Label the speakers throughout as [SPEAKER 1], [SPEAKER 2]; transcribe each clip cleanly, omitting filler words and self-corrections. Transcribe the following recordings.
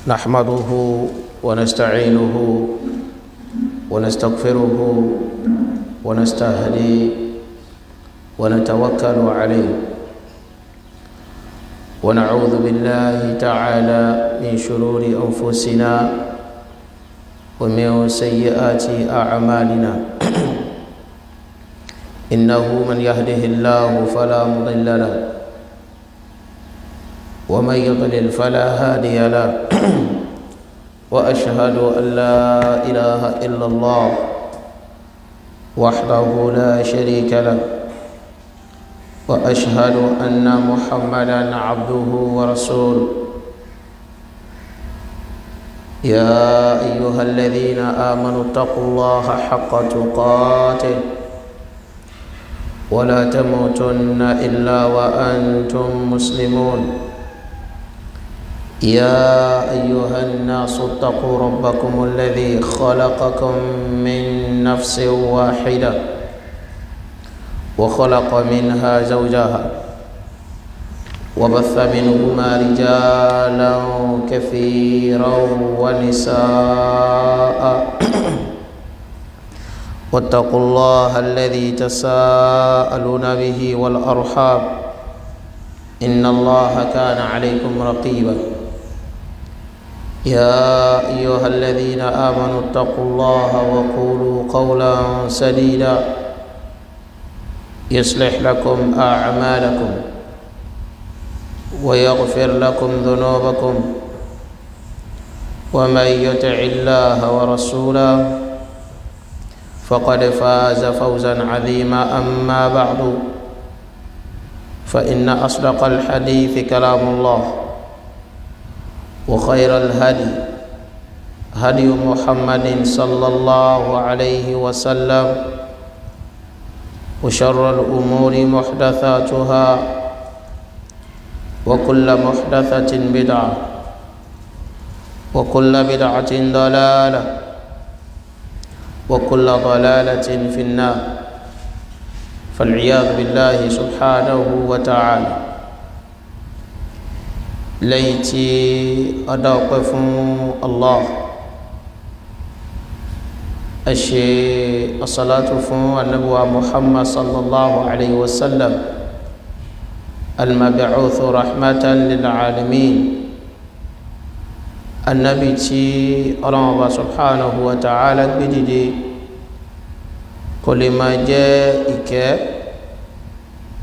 [SPEAKER 1] نحمده ونستعينه ونستغفره ونستهديه ونتوكل عليه، ونعوذ بالله تعالى من شرور أنفسنا ومن سيئات أعمالنا. إنه من يهده الله فلا مضل له ومن يضلل فلا هادي له، وأشهد أن لا إله إلا الله وحده لا شريك له، وأشهد أن محمدا عبده ورسوله. يا أيها الذين آمنوا اتقوا الله حق تقاته ولا تموتن إلا وأنتم مسلمون. يا أيها الناس اتقوا ربكم الذي خلقكم من نفس واحدة وخلق منها زوجها وبث منهما رجالا كثيرا ونساء، واتقوا الله الذي تساءلون به والأرحام إن الله كان عليكم رقيبا. يا أيها الذين آمنوا اتقوا الله وقولوا قولا سديدا يصلح لكم أعمالكم ويغفر لكم ذنوبكم، ومن يطع الله ورسوله فقد فاز فوزا عظيما. أما بعد، فإن أصدق الحديث كلام الله، وخير الهدي هدي محمد صلى الله عليه وسلم، وشر الأمور محدثاتها، وكل محدثة بدعة، وكل بدعة ضلالة، وكل ضلالة في النار، فالعياذ بالله سبحانه وتعالى. Lẹ́yìn tí ọdá ọpẹ́ fún Allah, ẹ ṣe asalatu fún anabuwa Muhammad sallallahu alayhi wa sallam, al-mab'uthu rahmatan lil alamin, anabi tí Ọlọ́run Ọba subhanahu wa ta'ala gbé dìde kó lè máa jẹ́ ìkẹ́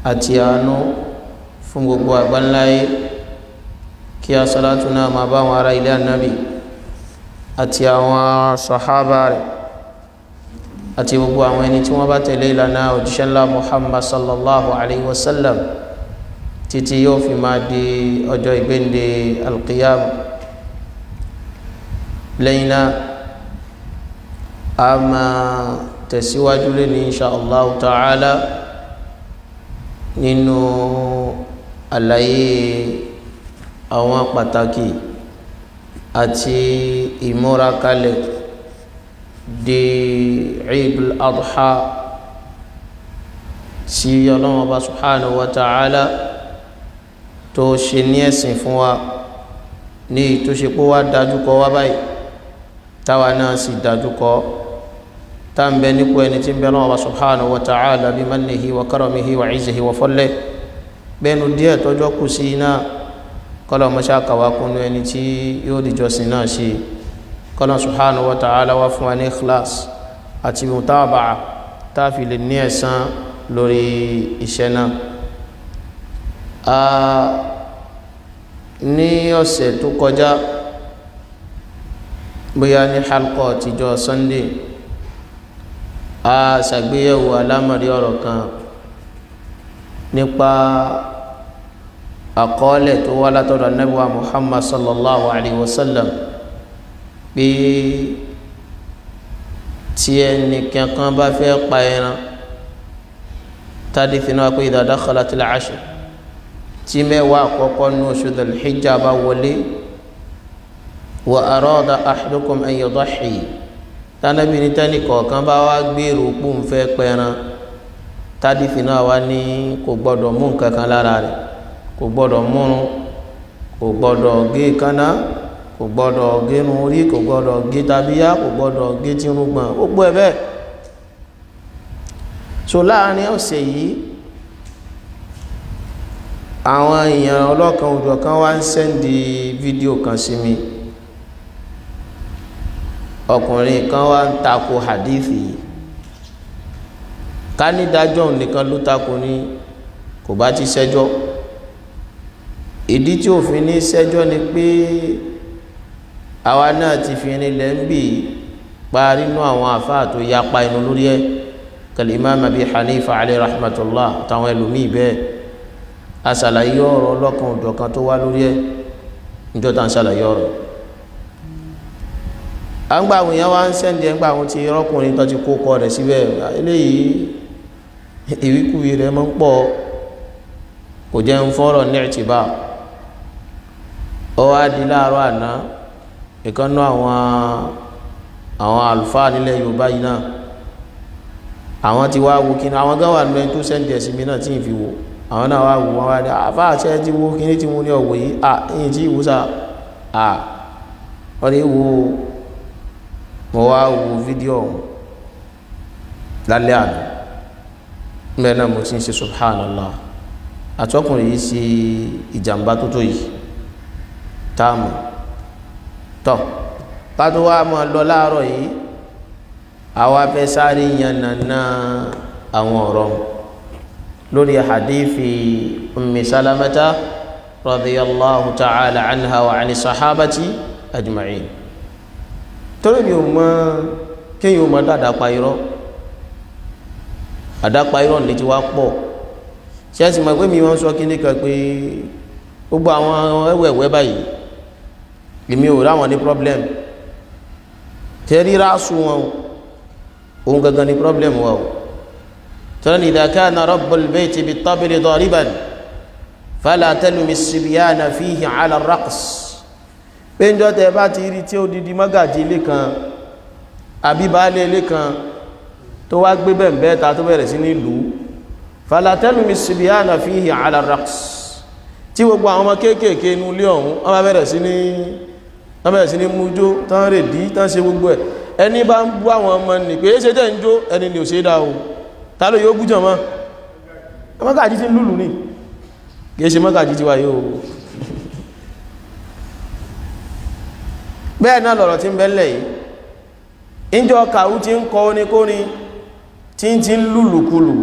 [SPEAKER 1] àti àánú fún gbogbo àgbáńláyé. Kí asalatu náà máa bá àwọn ará ilé anabi àti àwọn sàhábà rẹ̀ àti gbogbo àwọn ẹni tí wọ́n bá tẹ̀lé ìlànà òjíṣẹ́ ńlá Muhammad sallallahu alayhi wa sallam títí yóò fi máa di ọjọ́ ìgbéǹde alqiyam. Lẹ́yìn náà, a máa tẹ̀síwájú lé ní insha Allah ta'ala nínú àlàyé àwọn pàtàkì àti ìmúrakalẹ̀ di Eid al-Adha tí Ọlọ́run Ọba subhanahu wa ta'ala tó ṣe ní ẹ̀sìn fún wa, ní tó ṣe pé wá dájú kọ wá báyìí, táwa náà sì dájú kọ, tá ń bẹ nípò ẹni tí ń bẹ Ọlọ́run Ọba subhanahu wa ta'ala bí mannihi wa karamihi wa izzihi wa fadlihi. Bẹ́ẹ̀nu díẹ̀ tọ́jọ́ kù sí iná, kọ́lọ̀ mọ́ṣá kàwá kúnnú ẹni tí yóò dìjọsìn náà ṣe. Kọ́lọ̀ subhanahu wa ta'ala wá fún wa ní ikhlas àti mutaba'a tá a fi lè ní ẹ̀san lórí iṣẹ́ náà. Ní ọ̀sẹ̀ tó kọjá, bóyá ní halqa tìjọ Sunday, a ṣàgbéyẹ̀wò alámọ̀rí ọ̀rọ̀ kan nípa àkọọ́lẹ̀ tó wá látọ̀dọ̀ Ànábì wa Muhammad sallallahu alayhi wa sallam, pé tí ẹnìkankan bá fẹ́ pa ẹran, tádìfì náà pé idha dakhalatil ashr, tí 10 àkọ́kọ́ ní oṣù Dhul-Hijjah bá wọlé, wa arada ahadukum an yudahhi, tánàbí ní tẹ́nì kọ̀ọ̀kan bá wá gbèrò pò ń fẹ́ pẹran, tádìfì náà wá ní kò gbọ́dọ̀ mú nǹkan kan lára rẹ̀, kò gbọ́dọ̀ múrun, kò gbọ́dọ̀ gé kaná, Kò gbọ́dọ̀ gérun orí, kò gbọ́dọ̀ gé tabíyá, kò gbọ́dọ̀ gé tírùngbọ̀n, ó gbọ́ ẹ bẹ́ẹ̀. So láàrin ọ̀sẹ̀ yìí, àwọn èèyàn ọlọ́kan òjọ̀kan wá ń sẹ́ndì fídíò kan sí mi. Ọkùnrin kan wá ń tako hadithi yìí. Ká ní dájọ́ nìkan ló tako ní kò bá ti ṣẹjọ́. Ìdí tí òfin ní ṣẹjọ́ ni pé àwa náà ti fi rinlẹ̀ ń bì parí nú àwọn àfáà tó yapa inú lórí ẹ̀, kal-Imam Abi Hanifa alayhi rahmatullah, táwọn ẹlòmíì bẹ́ẹ̀. Aṣàlàyé ọ̀rọ̀ ọlọ́kan òjọ̀kan tó wá lórí ẹ̀ níjọ́ tá à ń ṣàlàyé ọ̀rọ̀. À ń gba àwọn èèyàn wá ń sẹ́ndì ẹ̀ ń gba àwọn tí ọkùnrin tó ti kó kọ rẹ̀ síbẹ̀. Eléyìí ìwíkúwí rẹ̀ máa ń pọ̀, kò jẹ́ ń fọ́rọ̀ ní ìtìbá. Ó wá di láàárọ̀ àná, ìkànnú àwọn àlùfáà nílẹ̀ Yorùbá yìí náà, àwọn ti wá wo kíni, àwọn gán wà nínú ẹni tó sẹ́ndì ẹ̀ sí mi náà tí ì fi wò. Àwọn náà wá wò wọ́n wá ní àfáà ṣe ti wo kíní tí mo ní ọ̀wọ̀ yìí, à yìí tí ìwúsà à wọ́n ní wo. Mo wá wo fídíò ọ̀hún lálẹ́ àná, mbẹ́ náà mo ti ń ṣe subhanallah, àtọkùnrin yìí ṣe ìjàmbá tó tó yìí táàmù tọ́. Ká tó wá máa lọ láàárọ̀ yìí, àwa fẹ́ sáré yànnàná àwọn ọ̀rọ̀ lórí hadithi Ummi Salamata radiyallahu ta'ala anha wa ani sahabati ajma'in. Torí mi ò mọ̀ kéèyàn ò mọ̀ dáadáa pa irọ́, àdápa irọ́ ní ti wá pọ̀. Ṣé ẹ sì mọ̀ pé mi wọ́n sọ kíní kan pé gbogbo àwọn ẹwẹ̀wẹ́ báyìí èmi ò ráwọn ní problem. Tẹ́rí ráṣù wọn òun gangan ní problem wa o. Tọ́lá ní idha kana rabbul bayti bit-tabli dariban fala talumi as-sibyana fihi ala ar-raqs. Pé ń jọ́ tẹ́ bá ti rí tí ó didi mọ́gàjì ilé kan àbí baálé ilé kan tó wá gbé bẹ̀m̀bẹ́ ta tó bẹ̀rẹ̀ sí ní ìlú, fala talumi as-sibyana fihi ala ar-raqs, tí gbogbo àwọn ọmọ kéékèèké inú ilé ọ̀hún wọ́n bá bẹ̀rẹ̀ sí ní mújó tán rè dí tán ṣe gbogbo ẹ̀, ẹni bá ń bú àwọn ọmọ nì pé ṣe tẹ́ ń jó, ẹni ni ò ṣe dá o. Ta ló yóò bú jọ mọ́? Mọ́gàjí ti ń lùlù ní, kìí ṣe mọ́gàjí ti wáyé o. Bẹ́ẹ̀ náà lọ̀rọ̀ tí ń bẹ́lẹ̀ yìí, ìjọ kàwú ti ń kọ oníkórin tí ń ti ń lùlùkulù,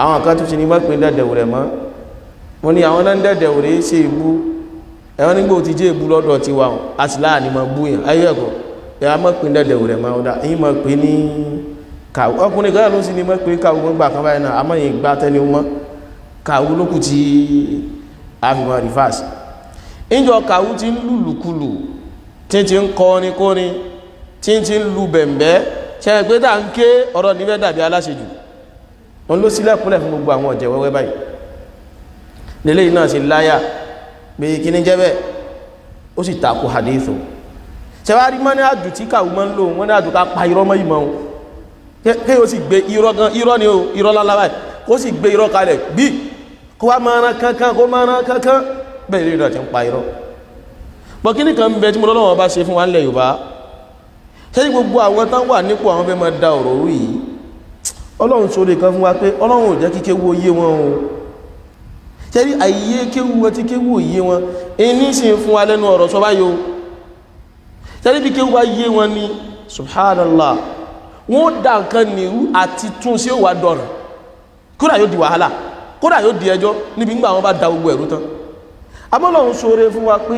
[SPEAKER 1] àwọn kan tó ti ní mọ́pin dẹ̀dẹ̀wò rẹ̀ mọ́. Mo ní àwọn náà ń dẹ̀dẹ̀wò rẹ̀ ṣe ìbú ẹ̀wọ́n nígbò ti jẹ́ ìbú lọ́dọ̀ ti wà á sì láàrin mọ́ búyàn ayé ẹ̀kọ́ ẹ̀wọ́n mọ́pin dẹ̀dẹ̀wò rẹ̀ mọ́ ọ̀dà èyí mọ́ pé ní kàwú. Ọkùnrin kan ló sì ní mọ́ pé kàwú mọ́ gbà kan báyìí náà, àmọ́ yìí gbá tẹ́ni mọ́ kàwú lókù tí a fi mọ́ rìfáàsì. Ìjọ kàwú ti ń lùlùkulù tí ti ń kọrin kórin tí ti ń lu bẹ̀m̀bẹ́, ṣe é pé tá à ń ké ọ̀rọ̀ níbẹ̀ dàbí aláṣejù. Wọn ló sílẹ̀kúnlẹ̀ fún gbogbo àwọn ọ̀jẹ̀ wẹ́wẹ́ báyìí. Lélẹ́yìn náà sì láyà pé kí ní jẹ́ bẹ́ẹ̀, ó sì takò hadithu. Ṣe wá rí mọ́ ní àdù tí kàwú mọ́ ń lò, wọ́n ní àdù ká pa irọ́ mọ́ ìmọ̀ wọn, kí ó sì gbé irọ́ gan, irọ́ ni o, irọ́ lálá báyìí, kó sì gbé irọ́ kalẹ̀ bí kó wá máa rán kankan, kó máa rán kankan bẹ́ẹ̀ lè rìn àti ń pa irọ́. Bọ́ kí nìkan ń bẹ tí mo lọ́wọ́ bá ṣe fún wa nílẹ̀ Yorùbá, ṣé ní gbogbo àwọn tán wà nípò àwọn fẹ́ máa da ọ̀rọ̀ rú yìí, Ọlọ́run sóre kan fún wa pé Ọlọ́run ò jẹ́ kí kéwú oyé wọn o. Ṣé ní àyè kéwú wọn tí kéwú òye wọn ẹni sì ń fún wa lẹ́nu ọ̀rọ̀ sọ báyìí o. Ṣé ní bí kéwú wa yé wọn ni subhanallah, wọn ó da nǹkan nìrú àti tún sí òwà dọ̀rọ̀, kódà yóò di wàhálà, kódà yóò di ẹjọ́ níbi ńgbà wọn bá da gbogbo ẹ̀rú tán. Àmọ́ sóre fún wa pé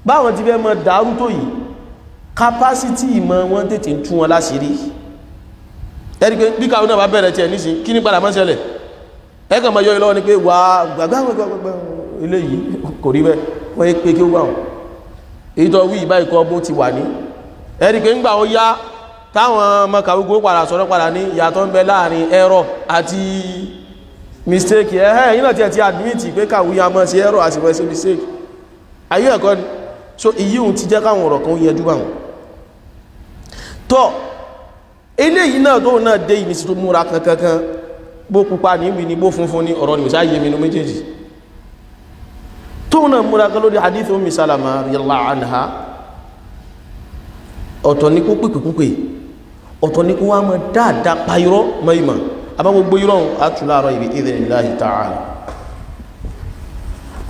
[SPEAKER 1] báwọn ti fẹ́ mọ dàrú tó yìí, kapásítì ìmọ̀ wọn tètè ń tú wọn láṣìírí. Ẹni pé bí káwọn náà bá bẹ̀rẹ̀ tiẹ̀ nísìn, kí ní padà máa ń ṣẹlẹ̀? Ẹ kàn máa yọ ìlọ́wọ́ ni pé wà á gbàgbàgbàgbà eléyìí kò rí bẹ́ẹ̀, wọ́n yé pé kí ó wà wọn èyí tó wí ìbá ikọ̀ ọgbọ́n ti wà ní. Ẹni pé ńgbà ó yá táwọn ọmọ kàwégbó padà sọ̀rọ̀ padà ní ìyàtọ̀ ń bẹ láàrin error àti mistake. Ẹ̀hẹ́ yìí náà tiẹ̀ ti admit pé kàwé ya mọ́ sí error àti mọ́ sí mistake, ayé ẹ̀kọ́ ni. So ìyíhun ti jẹ́ káwọn ọ̀rọ̀ kan yẹjú báwọn tọ́. Eléyìí náà tó náà dé ìnísí tó múra kankankan, bó pupa níbi ni bó funfun ní ọ̀rọ̀ ni ò sáyé mi nú méjèèjì. Tóun náà múra kan lórí hadith Ummi Salama radiyallahu anha. Ọ̀tọ̀ ní kó pèpèkúpè, ọ̀tọ̀ ní kó wá mọ́ dáadáa pa irọ́ mọ́ ìmọ̀. Àmọ́ gbogbo irọ́ àtú láàárọ̀ bi idhnillahi ta'ala.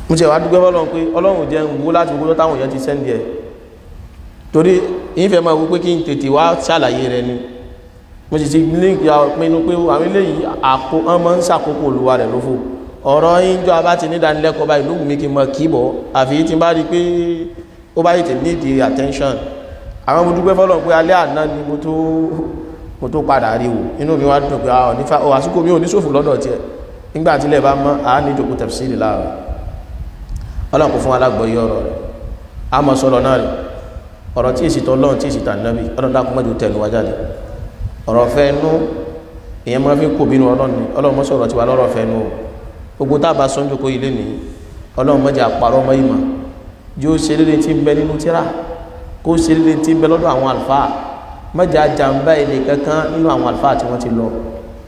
[SPEAKER 1] Mo ṣe wá dúpẹ́ fọ́lọ́run pé Ọlọ́run jẹ́ ń wó láti gbogbo táwọn èèyàn ti sẹ́ndì ẹ̀, torí ìfẹ́ máa wó pé kí n tètè wá ṣàlàyé rẹ ni. Mo sì ti líǹkì pinnu pé àwọn eléyìí àkó ọmọ ń ṣàkókò olúwa rẹ̀ lófò. Ọ̀rọ̀ ìjọ abá ti nídánilẹ́kọ̀ọ́ báyìí ló wù mí kí n mọ kí bọ̀, àfi tí n bá rí i pé ó bá tètè need the attention. Àwọn mo dúpẹ́ fọ́lọ́run pé alẹ́ àná ni mo tó padà rí wò. Inú mi wá dùn pé àwọn nífa ọ̀ àsìkò mi ò ní ṣòfò lọ́dọ̀ tiẹ̀. Nígbà tí ilẹ̀ bá mọ́, àá ní ìjókòó tafsiri láàárọ̀. Ọlọ́run kò fún alágbọ̀ọ́yé ọ̀rọ̀ rẹ̀. A mọ̀ sọ̀rọ̀ náà rẹ̀, ọ̀rọ̀ tí èsì tọ́lọ́run, tí èsì tànàbí, Ọlọ́run dákun mọ́jú tẹnu wá jáde. Ọ̀rọ̀ fẹ́ nú ìyẹn máa fi kó bínú Ọlọ́run ni. Ọlọ́run mọ́ sọ̀rọ̀ tiwa lọ́rọ̀ fẹ́ nú o. Gbogbo tá a bá sọ́njú kó ilé nìyí, Ọlọ́run mọ́jà parọ́ mọ́ ìmọ̀. Yóò ṣe lédè tí ń bẹ nínú tíra, kó ṣe lédè tí ń bẹ lọ́dọ̀ àwọn àlùfáà. Mọ́jà jàǹbá ilé kankan nínú àwọn àlùfáà tí wọ́n ti lọ.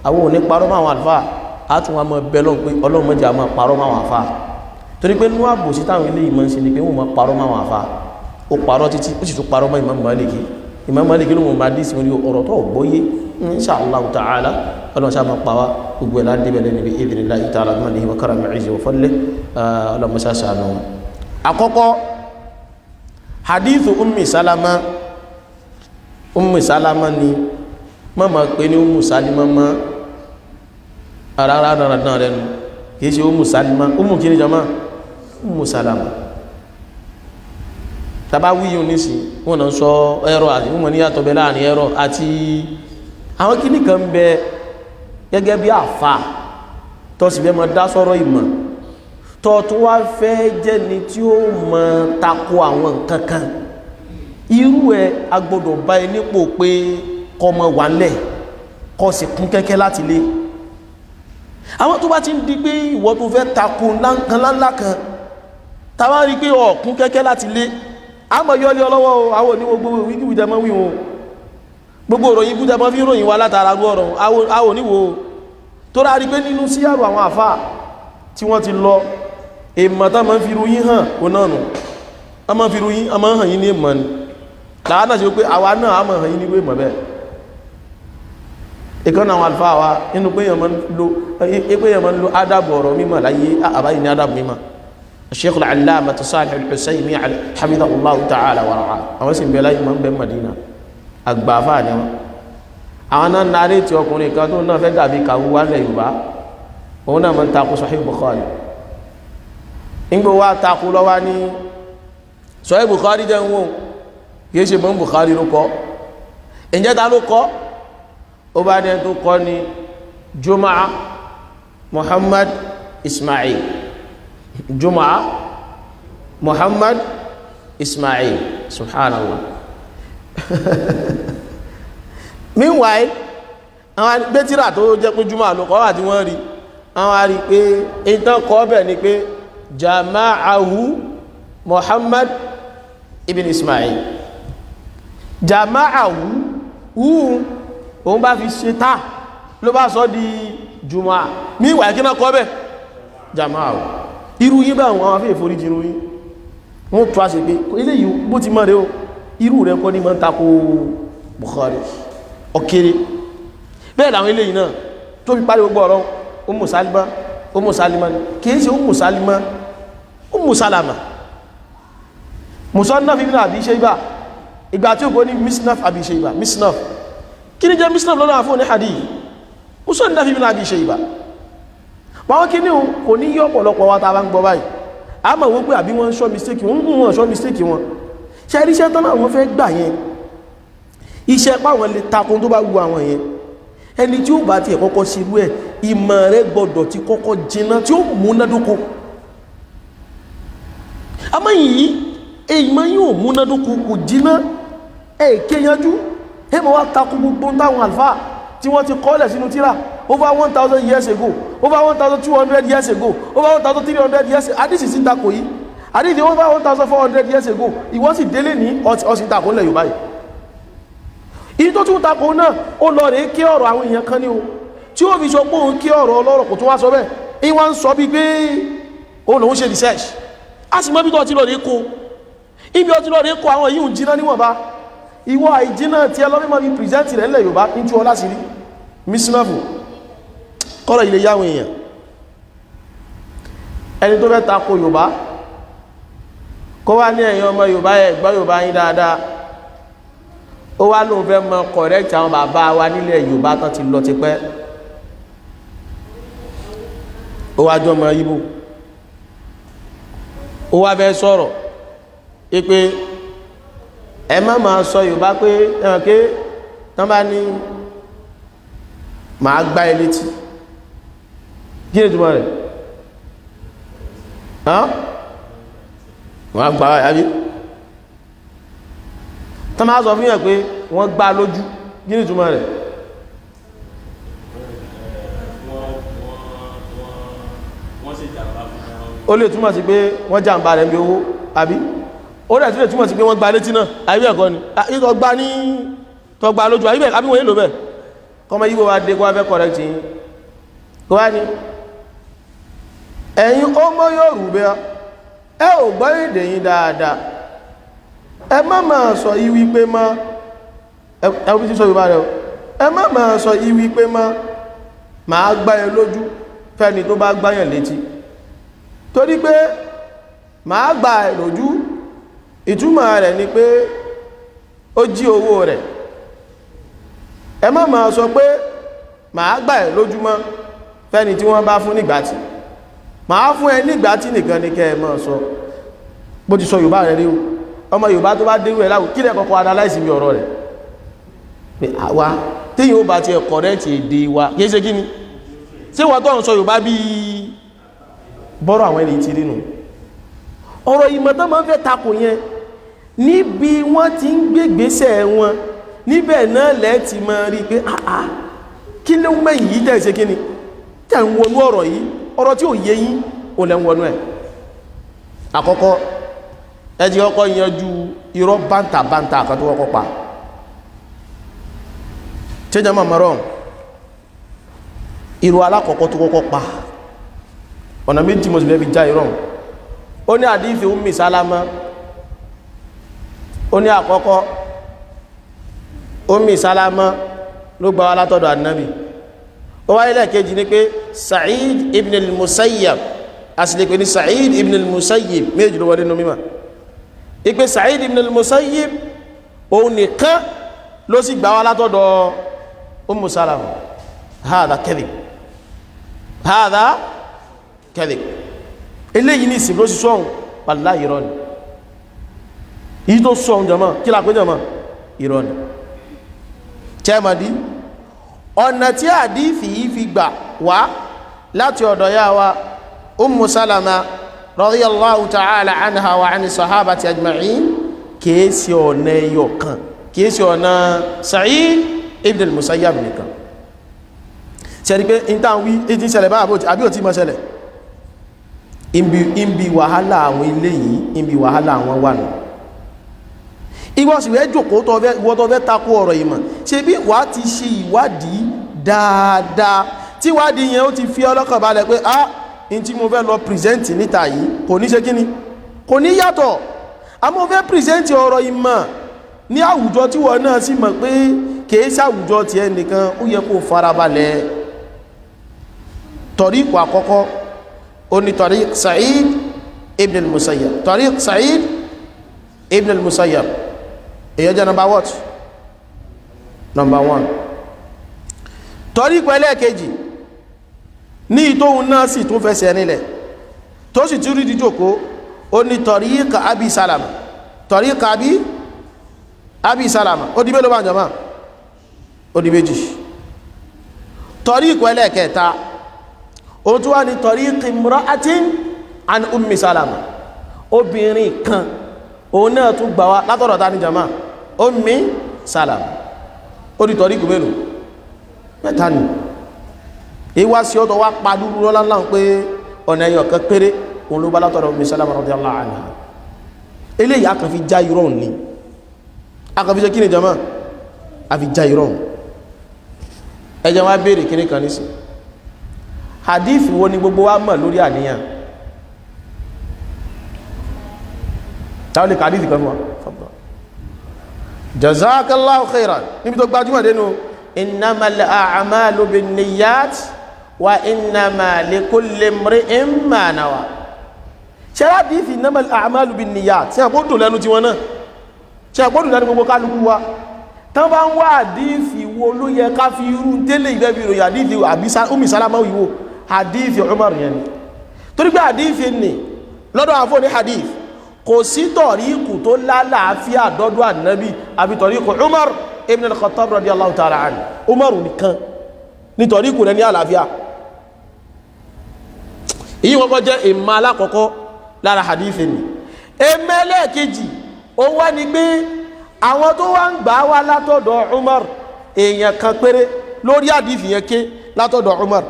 [SPEAKER 1] Àwọn ò ní parọ́ mọ́ àwọn àlùfáà. Á tún wá mọ́ bẹ lọ́n pé Ọlọ́run mọ́jà máa parọ́ mọ́ àwọn àlùfáà, torí pé nínú àbòsí táwọn eléyìí máa ń ṣe ni pé wọ́n máa parọ́ mọ́ àwọn àlùfáà. Ó parọ́ títí, ó sì tún parọ́ mọ́ Imam Maliki. Imam Maliki ló mọ̀ máa dí sí orí ọ̀rọ̀ tó gbọ́yé. Insha Allah ta'ala, Ọlọ́run sáà máa pa wá. Gbogbo ẹ̀ láti débẹ̀ lẹ́nu bi idhnillahi ta'ala, mannihi wa karamihi izzi wa fadlihi. Ọlọ́run mọ́sá sànù. Àkọ́kọ́, hadithu Ummi Salama. Ummi Salama ni mọ́mọ́ pé ní Ummu Salima mọ́ ara rárá náà rẹ̀ nù. Kìí ṣe Ummu Salima. Ummu kí ni jama? Ummu Salama. Tàbá wíyùn nísìn, wọ́n náà sọ ẹ̀rọ àti wọ́n ní yàtọ̀ bẹ láàrin ẹ̀rọ àti àwọn kíní kan ń bẹ. Gẹ́gẹ́ bí àfà tó sì fẹ́ mọ dá sọ́rọ̀ ìmọ̀, tó tún wá fẹ́ jẹ́ni tí ó mọ tako àwọn nǹkan kan, irú ẹ agbọ́dọ̀ bá ẹ nípò pé kọmọ wà ńlẹ̀, kọ sì kún kẹ́kẹ́ láti lé àwọn tó bá ti ń di pé ìwọ tó fẹ́ tako nǹkan ńláńlá kan, tàbá rí pé ọ̀kún kẹ́kẹ́ láti lé, a mọ̀ yọ́ lé ọlọ́wọ́ o. Àwọn òní gbogbo wíkíwí tẹ́ mọ́ wí wọn, gbogbo òròyìn bú tẹ́ mọ́ fi ròyìn wa látara rú ọ̀rọ̀ àwọn oníwò tó rá rí pé nínú síyàrò àwọn àfà tí wọ́n ti lọ, èmọ̀ tán máa ń fi ròyìn hàn kó náà nù. A máa ń fi ròyìn, a máa ń hàn yín ní èmọ̀ ni. Làwọn náà ṣe pé àwa náà a máa hàn yín ní èmọ̀ bẹ́ẹ̀. Ìkan àwọn àlùfáà wa nínú pé èèyàn máa ń lo ádàbò ọ̀rọ̀ mímọ̀ láyé àbáyé ní ádàbò mímọ̀, Sheikh al-Allamah Salih al-Husaymi hafidhahullahu ta'ala wa ra'ah. Àwọn sì ń bẹ láyé, máa ń bẹ Madina, àgbàfà ni wọn. Àwọn náà narí tí ọkùnrin kan tó náà fẹ́ dàbí kàwú wálẹ̀ Yorùbá, òun náà máa ń takò Sahih Bukhari. Nígbà wá takò lọ́wọ́ ní Sahih Bukhari jẹ́ ń wò, kìí ṣe mọ́ Bukhari ló kọ́. Ǹjẹ́ ta ló kọ́? Ó bá ní ẹni tó kọ́ ní Jumaa Muhammad Ismail. Jumaa Muhammad Ismail, subhanallah. Meanwhile, àwọn gbẹ́tìrà tó jẹ́ pé Jumaa ló kọ́ wà tí wọ́n rí, àwọn a rí pé ìtàn kọ́ bẹ̀ ni pé Jama'ahu Muhammad ibn Ismail. Jama'ahu hu, òun bá fi ṣe tá ló bá sọ di Jumaa. Meanwhile, kí náà kọ́ bẹ̀? Jama'ahu. Irú yín bá àwọn afẹ́ ìforíjì irú yín wọ́n tó a ṣe pé eléyìí bó ti mọ́ rẹ̀ o. Irú rẹ̀ kọ́ ní mọ́ ń tako Bukhari ọ̀kẹ́rẹ́. Bẹ́ẹ̀ làwọn eléyìí náà tó fi parí gbogbo ọ̀rọ̀. Ummu Salima, Ummu Salima ni, kìí ṣe Ummu Salima, Ummu Salama. Musannaf Ibn Abi Shayba, ìgbà tí ó kò ní Misnaf Abi Shayba. Misnaf, kí ni jẹ́ Misnaf lọ́nà àfọ́ ní hadith? Musannaf Ibn Abi Shayba. Wọ́n kí ní kò ní yí ọ̀pọ̀lọpọ̀ wa tá a bá ń gbọ́ báyìí, a mọ̀ wípé àbí wọ́n ń ṣọ́ mistake wọn, ń wọ́n ṣọ́ mistake wọn. Ṣe iṣẹ́ tán náà wọ́n fẹ́ gbà yẹn, iṣẹ́ páwọn lè takun tó bá wu àwọn yẹn. Ẹni tí ó bá tiẹ̀ kọ́kọ́ ṣerú ẹ̀, ìmọ̀ rẹ̀ gbọ́dọ̀ ti kọ́kọ́ jiná tí ó múnádóko. Àmọ́ yìí, ìmọ̀ yóò múnádóko, kò jiná, ẹ̀ kéyanjú, ẹ mọ̀ wá takun gbogbo táwọn àlùfáà tí wọ́n ti kọ́lẹ̀ sínú tíra over 1,000 years ago, over 1,200 years ago, over 1,300 years. Àdìsí sí takò yìí, àdìsí over 1,400 years ago. Ìwọ́n sì délé ní ọ̀sìn takò ńlẹ̀ Yorùbá yìí. Ìyí tó tún takò náà, ó lọ rèé kí ọ̀rọ̀ àwọn èèyàn kan ní o, tí ó fi sọ pé òun kí ọ̀rọ̀ ọlọ́rọ̀, kò tún wá sọ bẹ́ẹ̀. Ìwọ́n ń sọ bí pé òun lòún ṣe research. A sì mọ́ bí tó ti lọ rí kó, ibi ọtí lọ rí kó àwọn yìí ń jiná níwọ̀nba. Ìwọ àìjiná tí ẹ lọ́mọ́ bí pìrìsẹ́ntì rẹ̀ ńlẹ̀ Yorùbá ń tú ọ láti rí mísínàfù kọ́rọ̀ ilé yáwọn èèyàn. Ẹni tó fẹ́ tako Yorùbá kó wá ní ẹ̀yin ọmọ Yorùbá, ẹ gbọ́ Yorùbá yín dáadáa. Ó wá lóun fẹ́ mọ correct àwọn bàbá wa nílẹ̀ Yorùbá tán ti lọ tipẹ́. Ó wá jọmọ Ìgbò, ó wá fẹ́ sọ̀rọ̀ pé ẹ má máa sọ Yorùbá pé ẹ̀wọ̀n ké tán bá ní màá gbá ẹ létí, kí ni ìtumọ̀ rẹ̀? Wọ́n á gbá àbí tán máa sọ fún yàn pé wọ́n gbá lójú, kí ni ìtumọ̀ rẹ̀? Ó lè túmọ̀ sí pé wọ́n jàǹbá rẹ̀ bí owó, àbí ó rẹ̀ tún lè túmọ̀ sí pé wọ́n gbá létí náà, àbí ẹ̀kọ́ ni ìtọ̀ gbá ní tọ́ gbá lójú, àbí wọ́n yé lò bẹ́ẹ̀. Kọmọ yíbo wa dé kó wá fẹ́ correct yín, kó wá ní ẹ̀yin ó mọ́ Yorùbá, ẹ ò gbọ́ èdè yín dáadáa, ẹ má máa sọ ìwí pé mọ́, ẹ bí tí sọ Yorùbá rẹ o, ẹ má máa sọ ìwí pé mọ́ màá gbá ẹ lójú fẹ́ni tó bá gbáyàn létí, torí pé màá gbá ẹ lójú ìtumọ̀ rẹ̀ ni pé ó jí owó rẹ̀. Ẹ má máa sọ pé màá gbà ẹ lójúmọ́ fẹ́ni tí wọ́n bá fún nígbàtí, màá fún ẹ nígbàtí nìkan ní kẹ́ ẹ máa sọ. Bó ti sọ Yorùbá rẹ̀ rí o, ọmọ Yorùbá tó bá dérú ẹ̀ láwù kí lẹ́ kọ́kọ́ analyze mi ọ̀rọ̀ rẹ̀ pé àwa téyìn ó bá ti ẹ̀ correct èdè wa kìí ṣe kí ni ṣé wọ́n tó ń sọ Yorùbá bíi bọ́rọ̀ àwọn ẹni tí rí nù. Ọ̀rọ̀ ìmọ̀ tó máa ń fẹ́ takò yẹn, níbi wọ́n ti ń gbégbésẹ̀ wọn níbẹ̀ náà lẹ́ ti máa rí pé àà kí ló ń mẹ́yìn yìí tẹ́ ṣe kí ni tẹ́ ń wọnú ọ̀rọ̀ yìí, ọ̀rọ̀ tí ò yé yín ò lẹ́ ń wọnú ẹ̀. Àkọ́kọ́ ẹ ti kọ́kọ́ yanjú irọ́ bántàbántà kan tó kọ́kọ́ pa ṣéjà máa mọ̀rọ̀. Irọ́ alákọ̀ọ́kọ́ tó kọ́kọ́ pa, ọ̀nà méjì mo sì fẹ́ fi já irọ́. Ó ní àdífì Ummi Salama, ó ní àkọ́kọ́ Ummi Salama ló gbà wá látọ̀dọ̀ Ànábì. Ó wáyé lẹ́ẹ̀kejì ní pé Sa'id ibn al-Musayyab, a sì lè pè ní Sa'id ibn al-Musayyib, méjì ló wọlé nínú mímọ̀ ìpè Sa'id ibn al-Musayyib òun nìkan ló sì gbà wá látọ̀dọ̀ Ummu Salama. Hadha kadhib, hadha kadhib. Eléyìí ní ìsìn ló sì sọ́hun, wallahi irọ́ ni. Èyí tó sọ́hun jọmọ́ kí la pé jọmọ́? Irọ́ ni. Chẹ́mọ̀dí ọ̀nà tí àdífì yìí fi gbà wá láti ọ̀dọ̀ yá wa Ummu Salama radiyallahu ta'ala anha wa ani sahabati ajma'in, kìí sí ọ̀nà ẹyọ kan, kìí sí ọ̀nà Sa'id ibn al-Musayyab nìkan. Ṣe rí pé in tàn wí ìtí ṣẹlẹ̀ bá àbí ò tí mọ́ ṣẹlẹ̀? Ibi wàhálà àwọn ilé yìí, ibi wàhálà àwọn wà nù. Ìwọ sì rẹ̀ jòkó ìwọ tó fẹ́ takò ọ̀rọ̀ ìmọ̀, ṣe bí wà á ti ṣe ìwádìí dáadáa, tí ìwádìí yẹn ó ti fi ọlọ́kàn balẹ̀ pé ah, in tí mo fẹ́ lọ pìrìsẹ́ǹtì níta yìí kò ní ṣe kí ni, kò ní yàtọ̀. Àmọ́ fẹ́ pìrìsẹ́ǹtì ọ̀rọ̀ ìmọ̀ ní àwùjọ tí wọ́n náà sì mọ̀ pé kìí ṣàwùjọ ti ẹnìkan, ó yẹ kó farabalẹ̀. Tọ̀ríkù àkọ́kọ́ ó ní tọ̀rík Sa'id ibn al-Musayyab, tọ̀rík Sa'id ibn al-Musayyab èyàn jẹ́ number what? Number one. Tọ̀ríkù ẹlẹ́ẹ̀kejì ní ìtóhun náà sì tún fẹsẹ̀ nílẹ̀ tó sì tún rí díjòkó, ó ní tọ̀ríkù Abi Salama, tọ̀ríkù Abi Salama. Ó di mélòó bá ń jọmọ́? Ó di méjì. Tọ̀ríkù ẹlẹ́ẹ̀kẹta ó tún wá ní tọ̀ríkù imra'atin an Ummi Salama, obìnrin kan òun náà tún gbà wá látọ̀dọ̀ ta ní jama? Ummi Salama. Ó di tọ̀ríkù mélòó? Mẹ́ta ni. Ìwá sí ọ̀tọ̀ wá pa dúró lọ́lá pé ọ̀nà ẹyọ kan péré òun ló bá látọ̀dọ̀ Ummi Salama radiyallahu anha. Eléyìí a kàn fi já irọ́ ni, a kàn fi ṣe kí ni jama? A fi já irọ́. Ẹ jẹ́ wá béèrè kíní kan nísìn, hadith wo ni gbogbo wa mọ̀ lórí àníyàn? Táwọn lè kàdífì kan fún wa? Jazakallahu khairan. Níbi tó gbajúmọ̀ dénú, innamal a'malu binniyat wa innama likulli imri'in ma nawa. Ṣe hadithi innamal a'malu binniyat tí a kó dùn lẹ́nu tiwọn náà, tí a kó dùn lẹ́nu gbogbo kálukú wa? Tán bá ń wá hadithi wo ló yẹ ká fi irú tẹ́lẹ̀ ìfẹ́ fi ròyìn hadithi àbí Ummi Salama wíwò, hadithi Umar yẹn ni. Torí pé hadithi ni lọ́dọ̀ àfọ́ ní hadith, kò sí tọ̀ríkù tó lálàáfíà dọ́dọ̀ ànábì àbí tọ̀ríkù Umar ibn al-Khattab radiyallahu ta'ala anhu. Umar nìkan ní tọ̀ríkù rẹ̀ ní àlàáfíà. Èyí wọ́n kọ́ jẹ́ ìmọ̀ alákọ̀ọ́kọ́ lára hadithi ni. Ẹmẹ́lẹ́kejì ó wá ní pé àwọn tó wá ń gbà wá látọ̀dọ̀ Umar, èèyàn kan péré lórí hadithi yẹn ké látọ̀dọ̀ Umar.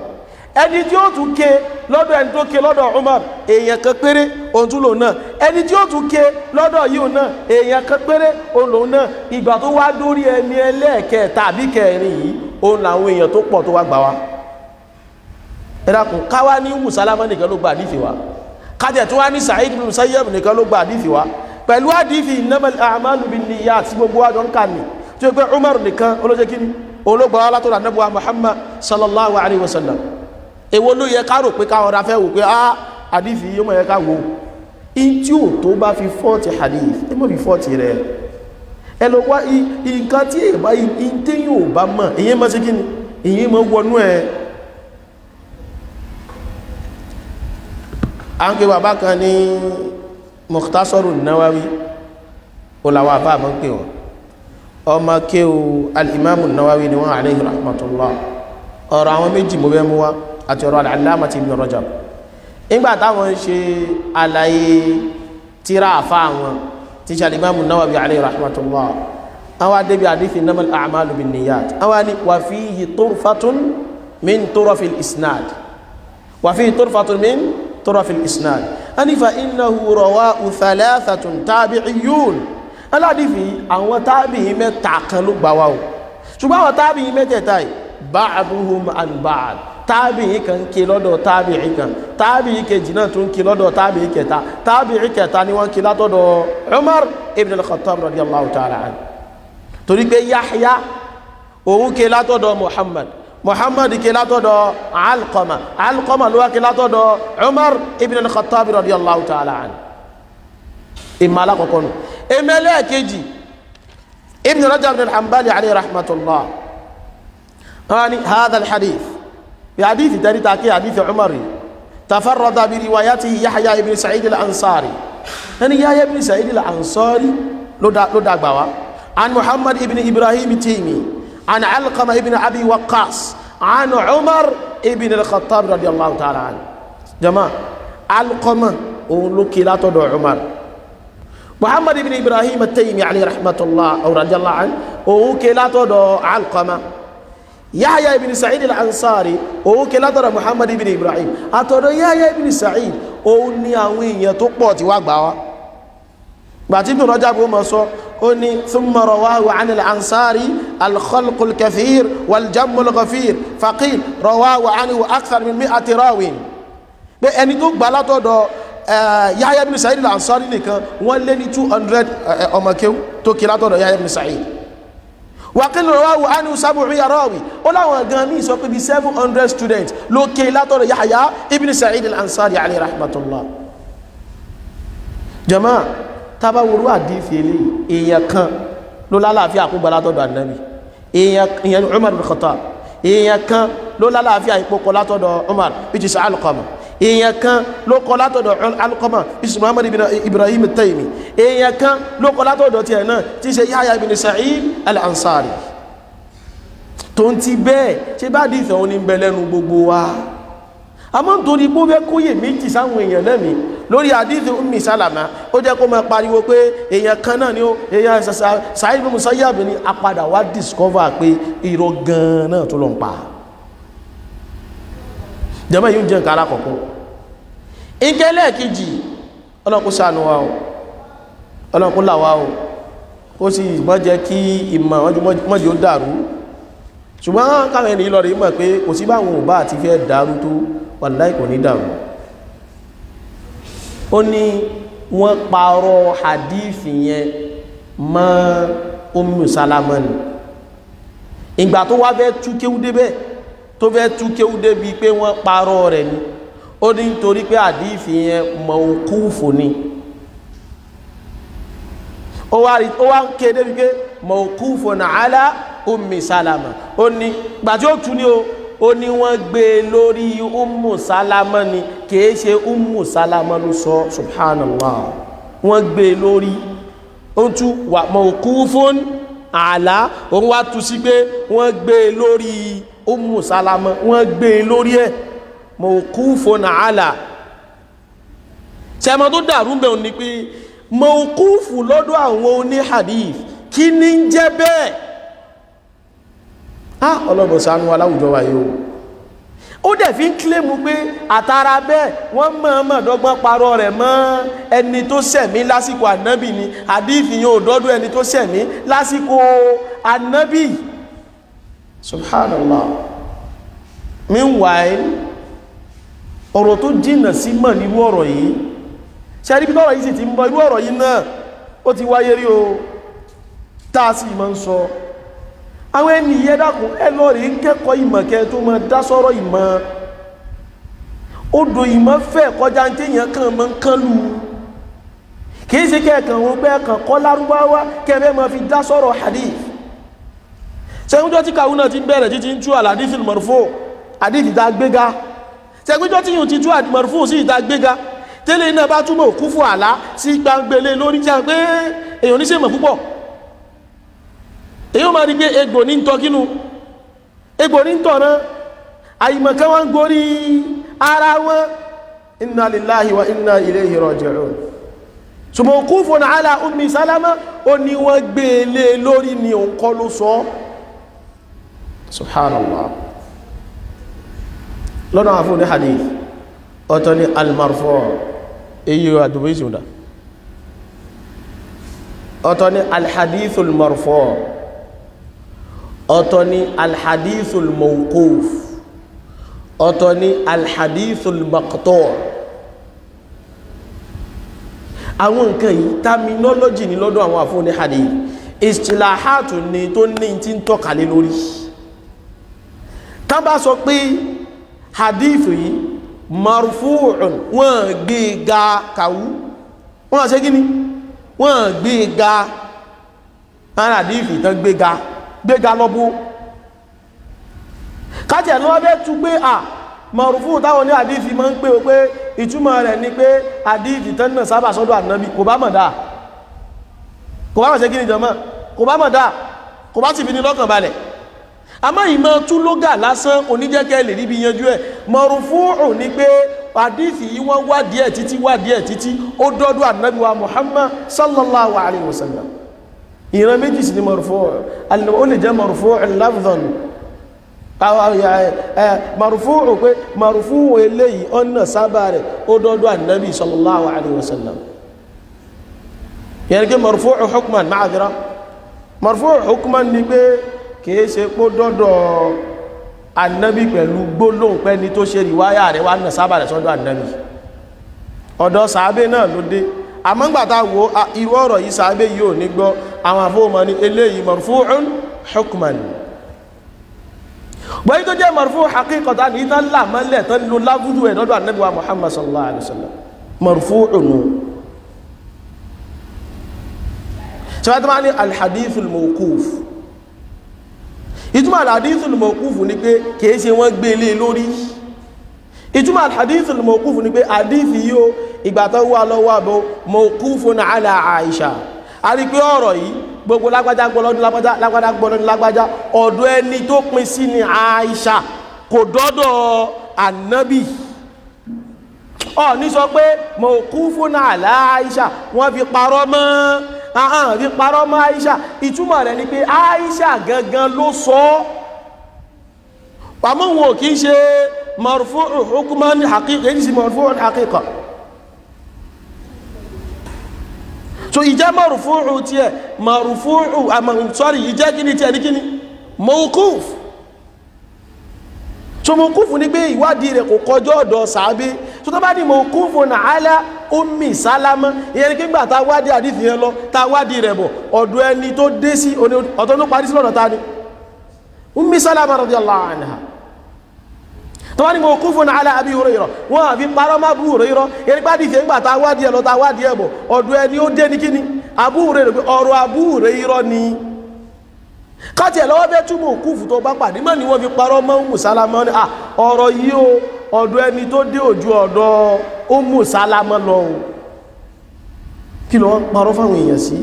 [SPEAKER 1] Ẹni tí ó tún ké lọ́dọ̀ ẹni tó ké lọ́dọ̀ Umar, èèyàn kan péré òun tún lòun náà. Ẹni tí ó tún ké lọ́dọ̀ yìí òun náà, èèyàn kan péré òun lòun náà. Ìgbà tó wá dórí ẹni ẹlẹ́ẹ̀kẹta àbí kẹrin yìí, òun làwọn èèyàn tó pọ̀ tó wá gbà wá. Ẹ dákun, káwá ní Wùsálámà nìkan ló gba àdìfì wa, kájẹ̀ tó wá ní Sa'id ibn Musayyab nìkan ló gba àdìfì wa pẹ̀lú àdìfì innamal a'malu binniyat tí gbogbo wa jọ ń kà ní, tí ó pé Umar nìkan olóṣè kí ni òun ló gbà wá látọ̀dọ̀ Ànábì wa Muhammad sallallahu alayhi wa sallam. Èwo ló yẹ ká rò pé káwọn ọ̀rá fẹ́ wò pé á àdìfì yóò mọ̀ yẹ ká wò in tí ò tó bá fi fọ́ọ̀tì hadith, ẹ mọ̀ fi fọ́ọ̀tì rẹ̀. Ẹ lọ wá nǹkan tí èèbá in tí yóò bá mọ̀, èyí mọ̀ sí kí ni èyí mọ̀ wọnú ẹ̀. À ń pe bàbá kan ní Mukhtasaru Nawawi, ó làwọn àbá àmọ́ ń pè wọ́n. Ọmọ kéwù al-Imamu Nawawi ni wọ́n, alayhi rahmatullah. Ọ̀rọ̀ àwọn méjì mo fẹ́ mú wá àti ọ̀rọ̀ al-Allamah Ibn Rajab nígbà táwọn ń ṣe àlàyé tíra àfa àwọn tí ṣe al-Imamu Nawawi alayhi rahmatullah. Àwọn adébí àdífi innamal a'malu binniyat, àwọn ni wà fihi turfatun min turafil isnad, wà fihi turfatun min turafil isnad, a ní fa innahu rawahu thalathatun tabi'iyun. Aládìfì àwọn tábìí mẹ́ta kan ló gbà wá o, ṣùgbọ́n àwọn tábìí mẹ́tẹ̀ẹ̀ta yìí, ba'duhum an ba'd, tábìí kan ké lọ́dọ̀ tábìí kan, tábìí kejì náà tún ké lọ́dọ̀ tábìí kẹta, tábìí kẹta ni wọ́n ké látọ̀dọ̀ Umar ibn al-Khattab radiyallahu ta'ala anhu. Torí pé Yahya òun ké látọ̀dọ̀ Muhammad, Muhammad ké látọ̀dọ̀ Alqama, Alqama ló wá ké látọ̀dọ̀ Umar ibn al-Khattab radiyallahu ta'ala anhu. Ìmọ̀ alákọ̀ọ́kọ́ nù. Ìmọ̀ kejì, Ibn Rajab ibn al-Hanbali alayhi rahmatullah, wọ́n ní hadha al-hadith bí hadith tẹ́rí ta kí hadith Umar tafarrada bi riwayatihi Yahya ibn Sa'id al-Ansari. Ẹni Yahya ibn Sa'id al-Ansari ló dàgbà wá, an Muhammad ibn Ibrahim Taymi, an Alqama ibn Abi Waqqas, an Umar ibn al-Khattab radiyallahu ta'ala anhu. Jama, Alqama òun ló kí látọ̀dọ̀ Umar. Muhammad ibn Ibrahim Taymi alayhi rahmatullah aw radiyallahu anhu òun kí látọ̀dọ̀ Alqama. Yahya ibn Sa'id al-Ansari òun kí látọ̀dọ̀ Muhammad ibn Ibrahim. Àtọ̀dọ̀ Yahya ibn Sa'id òun ní àwọn èèyàn tó pọ̀ tí wá gbà wá. Gbàtí Ibn Rajab ó mọ̀ sọ, ó ní thumma rawahu 'an al-Ansari al-khalqu al-kathir wal-jammu al-ghafir, faqil rawahu 'anhu akthar min mi'ati rawin. Pé ẹni tó gbà látọ̀dọ̀ Yahya ibn Sa'id al-Ansari nìkan, wọ́n lé ní 200 ọmọ kéwú tó kí látọ̀dọ̀ Yahya ibn Sa'id. Wàkíl rawahu anhu sab'umi'a rawi, ó láwọn gan ní sọ pé bí 700 students ló ké látọ̀dọ̀ Yahya ibn Sa'id al-Ansari alayhi rahmatullah. Jama, tábàwòrú àdífì ilé, èèyàn kan ló lálàáfíà kó gba látọ̀dọ̀ ànábì, èèyàn Umar ibn Khattab. Èèyàn kan ló lálàáfíà ipò kọ látọ̀dọ̀ Umar, which is Alqama. Èèyàn kan ló kọ látọ̀dọ̀ Alqama, which is Muhammad ibn Ibrahim Taymi. Èèyàn kan ló kọ látọ̀dọ̀ tiẹ̀ náà, tí í ṣe Yahya ibn Sa'id al-Ansari. Tó ń ti bẹ́ẹ̀, ṣe bá dìfẹ̀ òun ní bẹ lẹ́nu gbogbo wa? Àmọ́ nítorí pé ó fẹ́ kóyè méjì sáwọn èèyàn lẹ́mìí lórí àdíthì Ummi Salama, ó jẹ́ kó máa pariwo pé èèyàn kan náà ni ó, èèyàn Sa'id ibn Musayyab ní. Apadà wá discover pé irọ́ gan-an náà tó lọ ń pa. Jẹ́mọ́, yìí ń jẹ́ nǹkan alákọ̀ọ́kọ́. Ìkẹlẹ̀ kejì, Ọlọ́run kó ṣàánú wa o, Ọlọ́run kó là wa o, ó sì mọ́ jẹ́ kí ìmọ̀ mọ́jì ó dàrú. Ṣùgbọ́n káwọn ẹni lọ rí mọ̀ pé kò sí báwọn ò bá àti fẹ́ dàrú tó, wàláhì kò ní dàrú. Ó ní Wọ́n parọ́ hadith yẹn mọ́ Ummu Salama ni. Ìgbà tó wá fẹ́ tú kéwú débẹ̀, tó fẹ́ tú kéwú débi pé wọ́n parọ́ rẹ̀ ni, ó ní nítorí pé hadith yẹn mawqufu ni. Ó wá ń ké débi pé mawqufun ala Ummi Salama. Ó ní gbà tí ó tú ní o, ó ní wọ́n gbé lórí Ummu Salama ni, kìí ṣe Ummu Salama ló sọ. Subhanallah, wọ́n gbé lórí, ó tú wà mawqufun ala, òun wá tú sí pé wọ́n gbé lórí Ummu Salama, wọ́n gbé lórí ẹ̀ mawqufun ala. Sẹ́mọ́ tó dàrú bẹ́ẹ̀ ni pé mawqufu lọ́dọ̀ àwọn oní hadith, kí ní ń jẹ́ bẹ́ẹ̀? Ah, ọlọ́bọ̀ ṣàánú wa láwùjọ wa yìí o. Ó dẹ̀ fi ń kílèmù pé àtàrà bẹ́ẹ̀ wọ́n mọ̀ọ́mọ̀ dọ́gbọ́n parọ́ rẹ̀ mọ́ ẹni tó ṣẹ̀mí lásìkò ànábì ni. Hadith yẹn ò dọ́dọ̀ ẹni tó ṣẹ̀mí lásìkò ànábì. Subhanallah. Meanwhile, ọ̀rọ̀ tó jìnà sí mọ̀ nírú ọ̀rọ̀ yìí, ṣe rí bí tọ́rọ̀ yìí sì ti ń bọ̀? Irú ọ̀rọ̀ yìí náà ó ti wáyé rí o, táà sì máa ń sọ àwọn ẹni yẹ, dákun, ẹ lọ rí kẹ́kọ̀ọ́ ìmọ̀ kẹ́ tó máa dá sọ́rọ̀ ìmọ̀. Odò ìmọ̀ fẹ́ kọjá ní téèyàn kàn máa ń kán lù. Kìí ṣe kẹ́ẹ̀kan wọn pé ẹ̀kàn kọ́ lárúbáwá kẹ́ẹ̀fẹ́ máa fi dá sọ́rọ̀ hadith. Ṣẹ́gbẹ́jọ́ tí kàwú náà ti bẹ̀rẹ̀ títí ń tú al-hadith al-marfu, hadith ìta gbéga, ṣẹ́gbẹ́jọ́ tí yìí ti tú marfu sí ìta gbéga, tẹ́lẹ̀ iná bá túmọ̀ kú fún àlá sí gbangbele lórí jẹ́ pé èèyàn ní sèmọ̀ púpọ̀, èyí ó máa rí pé egbò ní ń tọ́ kínú, egbò ní ń tọ̀ náà, àìmọ̀kan wọ́n ń gorí ara wọn. Inna lillahi wa inna ilayhi raji'un. Mawqufun ala Ummi Salama, ó ní wọ́n gbé lé lórí ni, òun kọ́ ló sọ. Subhanallah. Lọ́nà àfún ní hadith, ọ̀tọ̀ ní al-marfu', èyí àdúgbò ìsìnkú, ọ̀tọ̀ ní al-hadithul marfu', ọ̀tọ̀ ní al-hadithul mawquf, ọ̀tọ̀ ní al-hadithul maqtu'. Àwọn nǹkan yìí, terminology ní lọ́dọ̀ àwọn àfún ní hadith, istilahatu ni tó ní tí ń tọ́kalé lórí. Tá bá sọ pé hadith yìí marfu'un, wọ́n gbé ga kàwú, wọ́n ṣe gíní, wọ́n gbé ga ara hadith tán gbé ga, gbé ga lọ́bú kájẹ̀ ní wọ́n bẹ́ tú pé à marfu' táwọn ní hadith máa ń pè ó, pé ìtumọ̀ rẹ̀ ni pé hadith tán náà sábà sọ́dọ̀ ànábì, kò bá mọ̀ dáa, kò bá mọ̀ ṣe gíní jọmọ́, kò bá mọ̀ dáa, kò bá sì fi ní lọ́kàn balẹ̀. Àmọ́ ìmọ̀ túlógà lásán oníjẹ́kẹ́ lè ríbi yanjú ẹ̀. Marfu'u ní pé àdífì yìí wọ́n wádìí ẹ̀ títí, wádìí ẹ̀ títí, ó dọ́dọ̀ ànábì wa Muhammad sallallahu alayhi wa sallam. Ìran méjì sí ni marfu'u. Ó lè jẹ́ marfu'u lafdhan, marfu'u pé marfu'u eléyìí ọ̀nà sábà rẹ̀ ó dọ́dọ̀ ànábì sallallahu alayhi wa sallam, yẹn kí marfu'u hukman, ma'adhira, marfu'u hukman ni pé kìí ṣe pó dọ́dọ̀ annabi pẹ̀lú gbólóhùn pẹ́ ní tó ṣe ríwáyà rẹ̀ wá náà sábà rẹ̀ sọ́dọ̀ annabi, ọ̀dọ̀ sàábé náà ló dé. Àmọ́ngbàtà wo irú ọ̀rọ̀ yìí, sàábé yìí ò ní gbọ́, àwọn àfóòmọ́ ní eléyìí marfu'un hukman. Bọ́yí tó jẹ́ marfu' haqiqatan ní tán lámọ́lẹ̀ tán ló lágúdù ẹ̀ lọ́dọ̀ annabi wa Muhammad sallallahu alaihi wasallam, marfu'un. Ṣe wá ní alhadithul mawquf? Ìtumọ̀ alhadithul mawquf ní pé kìí ṣe wọ́n gbé lé lórí. Ìtumọ̀ alhadithul mawquf ní pé hadithi yíò ìgbà tó wà lọ́wọ́ àbọ̀ mawqufun ala Aisha, a rí pé ọ̀rọ̀ yìí gbogbo lágbájá gbọ́lọ́dún lágbájá, lágbájá gbọ́lọ́dún lágbájá, ọ̀dọ̀ ẹni tó pín sí ni Aisha, kò dọ́dọ̀ ànábì. Ọ ní sọ pé mawqufun ala Aisha, wọ́n fi parọ́ mọ́ ahàn, fi parọ́ mọ́ Aisha. Ìtumọ̀ rẹ̀ ni pé Aisha gangan ló sọ ọ́, pàmò wọn ò kí ń ṣe marfu'u hukman haqiqa, èyí sì marfu'u haqiqa. So ìjẹ́ marfu'u tiẹ̀ marfu'u àmọ́ sọ́rí, ìjẹ́ kíni tiẹ̀ ní kíni mawquf. So mawquf ní pé ìwádìí rẹ̀ kò kọjọ́ ọ̀dọ̀ sàábé. So tó bá ní mawqufun ala, Ummi Salama. Ìyẹn ni kígbà tá wádìí àdífì yẹn lọ, tá wádìí rẹ̀ bọ̀, ọ̀dọ̀ ẹni tó dé sí ọ̀tọ̀ ló parí sí lọ́dọ̀ ta ni Ummi Salama radiyallahu anha. Tó wá ní mawqufun ala Abi Hurairah, wọ́n àfi parọ́ má Abu Hurairah. Ìyẹn nípa àdífì yẹn gbà tá wádìí ẹ̀ lọ, tá wádìí ẹ̀ bọ̀, ọ̀dọ̀ ẹni ó dé ní kíni Abu Hurairah, pé ọ̀rọ̀ Abu Hurairah ni. Káti ẹ̀ lọ́wọ́ bẹ́ túmọ̀ òkúfù tó bá pàdé mọ́ ni wọ́n fi parọ́ mọ́ Ummu Salama ní ọ̀rọ̀ yìí o, ọ̀dọ̀ ẹni tó dé ojú ọ̀dọ̀ Ummu Salama lọ o. Kí lọ wọ́n parọ́ fáwọn èèyàn sí?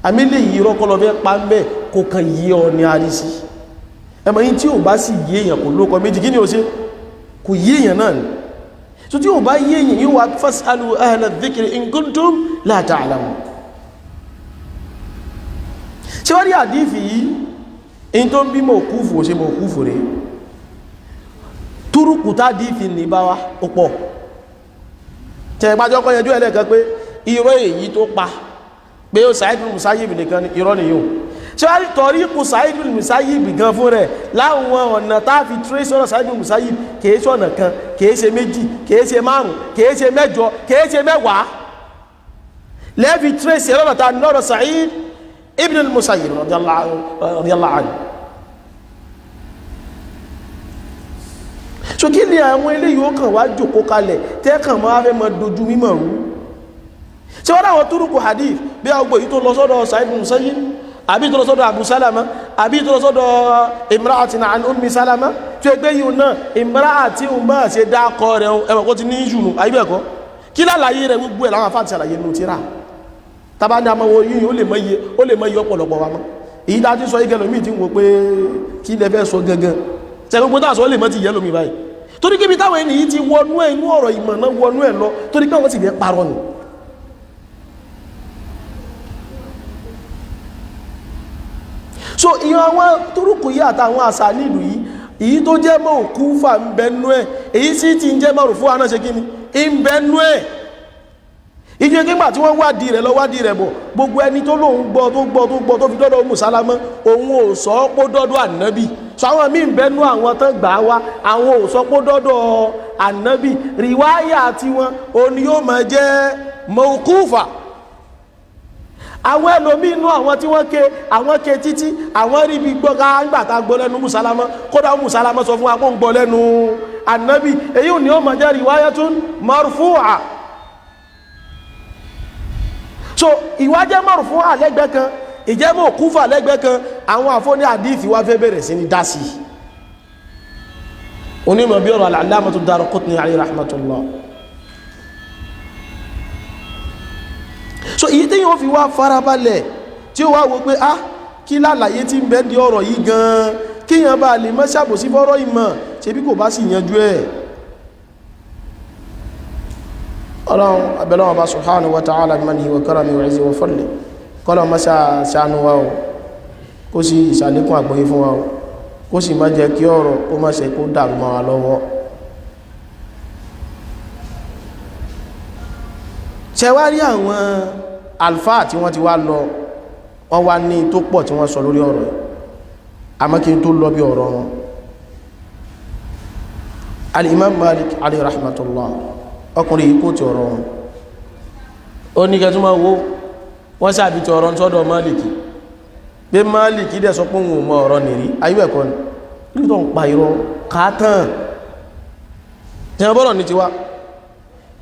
[SPEAKER 1] Àmì lè yí rọ́kọ́ lọ fẹ́ pa ń bẹ́ kó kan yí ọ ní àrísí. Ẹmọ yìí tí ò bá sì yé èèyàn kò lókọ méjì, kí ni ó ṣe? Kò yé èèyàn náà ni. So tí ò bá yé èèyàn yóò wá fasalu ahla dhikri in kuntum la ta'lamun. Ṣé wọ́n rí àdífì yìí in tó ń bí mọ̀kúfù ò ṣe mọ̀kúfù rẹ̀ túrùkù tá àdífì ní bá wá ó pọ̀. Tẹ́ ìpájọ́ kọ́ yanjú ẹlẹ́ẹ̀kan pé irọ́ èyí tó pa pé ó Sa'id bin Musayyib nìkan ni irọ́ nìyó. Ṣé wọ́n rí tọ̀ríkù Sa'id bin Musayyib gan fún rẹ̀ láwọn ọ̀nà tá fi trace ọ̀rọ̀ Sa'id bin Musayyib, kìí ṣe ọ̀nà kan, kìí ṣe méjì, kìí ṣe márùn, kìí ṣe mẹ́jọ, kìí ṣe mẹ́wàá lẹ́ẹ̀fi trace ọ̀rọ̀ ta lọ́rọ̀ Sa'id ibn al-Musayyib radiyallahu anhu. So kí ni àwọn eléyìí ó kàn wá jókòó kalẹ̀ tẹ́kàn máa fẹ́ mọ́ dojú mímọ̀ rú? Ṣé wọ́n dáwọn túrùkù hadith bí i èyí tó lọ sọ́dọ̀ Sa'id ibn Musayyib, àbí tó lọ sọ́dọ̀ Abu Salama, àbí tó lọ sọ́dọ̀ imra'atin an Ummi Salama, tí ó gbé yìí náà imra'atin bá ṣe dákọ rẹ̀ ẹwọ̀n kó ti ní ìṣùnù àyíbẹ̀kọ́ kí lálàyé rẹ̀ gbogbo ẹ̀ láwọn afáàtì àlàyé nù tíra tàbá ní àmọ́wò yìí ó lè mọ́ iye, ó lè mọ́ iye ọ̀pọ̀lọpọ̀ wa mọ́. Èyí tá ti sọ igẹ̀ lómi tí ń wo pé kí lẹ fẹ́ sọ gangan, tẹ gbogbo tá sọ ó lè mọ́ ti yẹ lómi báyìí, torí kíbi táwọn ènìyàn ti wọnú ẹ̀ inú ọ̀rọ̀ ìmọ̀ náà wọnú ẹ̀ lọ, torí pé wọ́n sì fẹ́ parọ́ ni. So ìyẹn àwọn túrùkù yìí àtàwọn àṣà nílùú yìí, èyí tó jẹ́ mọ́ òkú fà ń bẹnu ẹ̀, èyí sì ti ń jẹ́ mọ́ òfú àná ṣe kí ni ń bẹnu ẹ̀. Ìjọ nígbà tí wọ́n wádìí rẹ̀ lọ wádìí rẹ̀ bọ̀, gbogbo ẹni tó lóun gbọ́ tó gbọ́ tó gbọ́ tó fi dọ́dọ̀ Ummu Salama, òun ò sọ pé dọ́dọ̀ ànábì. So àwọn míì ń bẹnu àwọn tán gbà wá, àwọn ò sọ pé dọ́dọ̀ ànábì. Rìwáyà tiwọn òun ni yóò máa jẹ́ mawqufa. Àwọn ẹlòmíì inú àwọn tí wọ́n ké, àwọn ké títí, àwọn rí ibi gbọ́ ká nígbà tá a gbọ́ lẹ́nu Ummu Salama, kódà Ummu Salama sọ fún wa pé ó ń gbọ́ lẹ́nu ànábì, èyí ò ní ó máa jẹ́ riwayatun marfu'a. So ìwà jẹ́ marfu'a lẹ́gbẹ́ kan, ìjẹ́ mawqufa lẹ́gbẹ́ kan, àwọn àfọ́ní àdífì wá fẹ́ bẹ̀rẹ̀ sí ní dá sí. Onímọ̀ bí ọ̀rọ̀ al-Allamatu Daraqutni alayhi rahmatullah. So èyí tí yóò fi wá farabalẹ̀ tí ó wá wo pé ah kí lálàyé tí ń bẹ di ọ̀rọ̀ yìí gan-an, kíyàn bá lè má ṣàbòsí fọ́rọ̀ ìmọ̀, ṣe bí kò bá sì yanjú ẹ̀. Ọlọ́run abẹ́lọ́wọ́ bá subhanahu wa ta'ala bi mannihi wa karamihi wa izzihi wa fadlihi, kọ́lọ̀ má ṣàánú wa o, kó sì ìṣàlékún àgbọ́yé fún wa o, kó sì má jẹ́ kí ọ̀rọ̀ kó má ṣe kó dàrú mọ́ wa lọ́wọ́. Ṣé wá rí àwọn alfa tí wọ́n ti wá lọ, wọ́n wá ní tó pọ̀ tí wọ́n sọ lórí ọ̀rọ̀ yìí, àmọ́ kí n tó lọ bí ọ̀rọ̀ wọn, al-Imam Malik alayhi rahmatullah, ọkùnrin yìí kó ti ọ̀rọ̀ wọn, ó ní kẹtù máa wo wọ́n sàbí ti ọ̀rọ̀ sọ́dọ̀ Malik, pé Malik dẹ̀ sọ pé òun ò mọ ọ̀rọ̀ nìrí, ayé ẹ̀kọ́ ni tó ń pa irọ́ kàátàn tí wọ́n bọ́rọ̀ ní tiwa.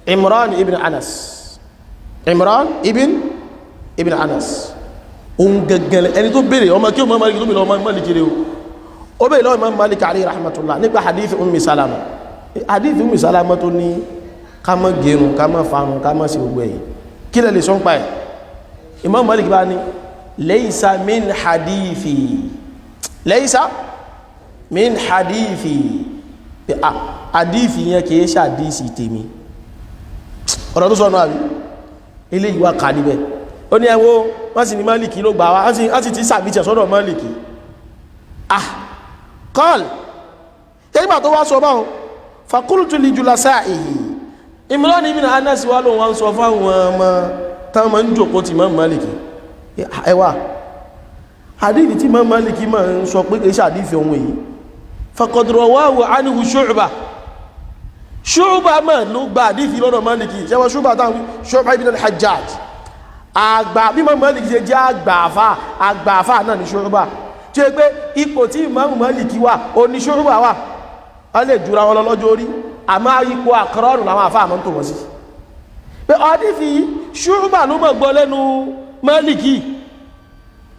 [SPEAKER 1] Imran ibn Anas, Imran ibn Anas, òun gẹ́gẹ́lẹ̀ ẹni tó bèèrè ọmọ kí o mọ́ Malik tó bèèrè ọmọ Malik rẹ̀ o, ó bèèrè lọ́wọ́ Imam Malik alayhi rahmatullah nípa hadith Ummi Salama, hadith Ummi Salama tó ní ká má gẹrun, ká má farun, ká má ṣe gbogbo èyí, kí lẹ lè sọ ń pa ẹ̀? Imam Malik bá ní laysa min hadithi, laysa min hadithi, hadithi yẹn kìí ṣe hadithi tèmi. Ọ̀rọ̀ tó sọ̀nà àbí ilé ìwà kà níbẹ̀, ó ní ẹwọ́ wọ́n sì ní Málìkì ló gbà wá, wọ́n sì ti sàbíṣẹ̀ sọ́dọ̀ Málìkì. Ah kọ́ọ̀lù tẹ́gbà tó wá sọ báwọn, faqultu li julasa'ihi, Imran ibn Anas wà lóun wá ń sọ fáwọn ọmọ táwọn máa ń jòkó ti Imam Málìkì, ẹwà hadithi tí Imam Málìkì máa ń sọ pé kìí ṣe hadithi ohun èyí, faqad rawahu anhu Shu'bah, Ṣúbà mọ̀ ló gba àdífì lọ́dọ̀ Málìkì. Ṣẹ́wọ́n Ṣúbà táwọn Ṣúbà ibn al-Hajjaj, àgbà bí Imam Málìkì ṣe jẹ́ àgbààfà, àgbààfà náà ní Ṣúbà, tí ó pé ipò tí Imam Málìkì wà ó ní Ṣúbà wà. Wọ́n lè jura wọn lọ lọ́jọ́ orí, àmọ́ ipò àkọrọ́rùn làwọn àfà àmọ́ ń tò wọ́n sí. Pé àdífì Ṣúbà ló mọ̀ gbọ́ lẹ́nu Málìkì,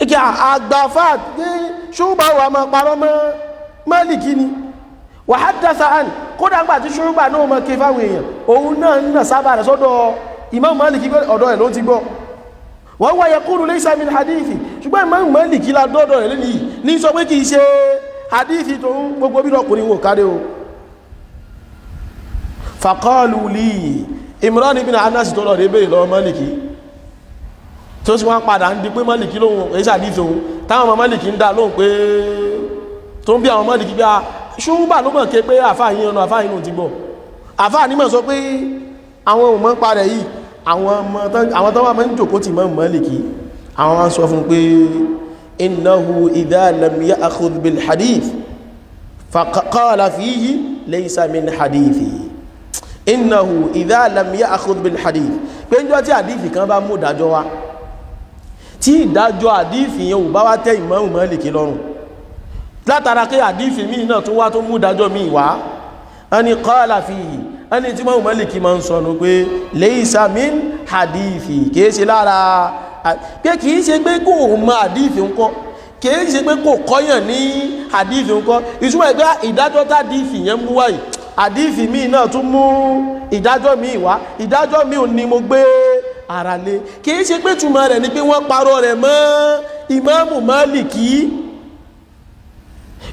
[SPEAKER 1] ike àgbààfà Ṣúbà wà máa parọ́ mọ́ Málìkì ni. Wàhádásá àn, kódà ńgbà tí Ṣúbà náà mọ́ ké fáwọn èèyàn, òun náà ń nà sábà rẹ̀ sọ́dọ̀ Imam Málìkì, pé ọ̀dọ̀ ẹ̀ ló ti gbọ́. Wọ́n wá yaqulu laysa min hadithi, ṣùgbọ́n Imam Málìkì la dọ́dọ̀ rẹ̀ lẹ́nu yìí ní sọ pé kìí ṣe hadithi tó ń gbogbo bí lọkùnrin wò kárí o. Faqalu li Imran ibn Anas tó lọ rí bèèrè lọ́wọ́ Málìkì, tó sì wọ́n padà ń di pé Málìkì lóhun èyí sàdíìsì òun, táwọn ọmọ Málìkì ń dá lóhùn pé tó ń bí àwọn Málìkì bí a Ṣúbà ló mọ̀ ké pé àfáà yín ọ̀nà àfáà yín lòun ti gbọ́. Àfáà ní mọ̀ sọ pé àwọn ò mọ̀ ń parẹ̀ yìí, àwọn tó wà mọ́ ń jòkó tì mọ́ Málìkì, àwọn wá sọ fún pé innahu idha lam ya'khudh bil hadith faqala fihi laysa min hadithi. Innahu idha lam ya'khudh bil hadith, pé njọ́ tí hadithi kan bá mú ìdájọ́ wá, tí ìdájọ́ hadithi yẹn ò bá wá tẹ́ Imam Málìkì lọ́rùn, látara kí àdífì míì náà tó wá tó mú dájọ́ míì wá, ẹni qala fihi, ẹni tí Imam Málìkì máa ń sọnù pé laysa min hadithi, kìí ṣe lára pé kìí ṣe pé kò mọ àdífì ńkọ́, kìí ṣe pé kò kọ́yàn ní àdífì ńkọ́. Ìtumọ̀ ẹgbẹ́ ìdájọ́ tádífì yẹn mú wáyìí, àdífì míì náà tún mú ìdájọ́ míì wá, ìdájọ́ míì ò ní mo gbé ara lé. Kìí ṣe pé túmọ̀ rẹ̀ ni pé wọ́n parọ́ rẹ̀ mọ́ Imam Málìkì.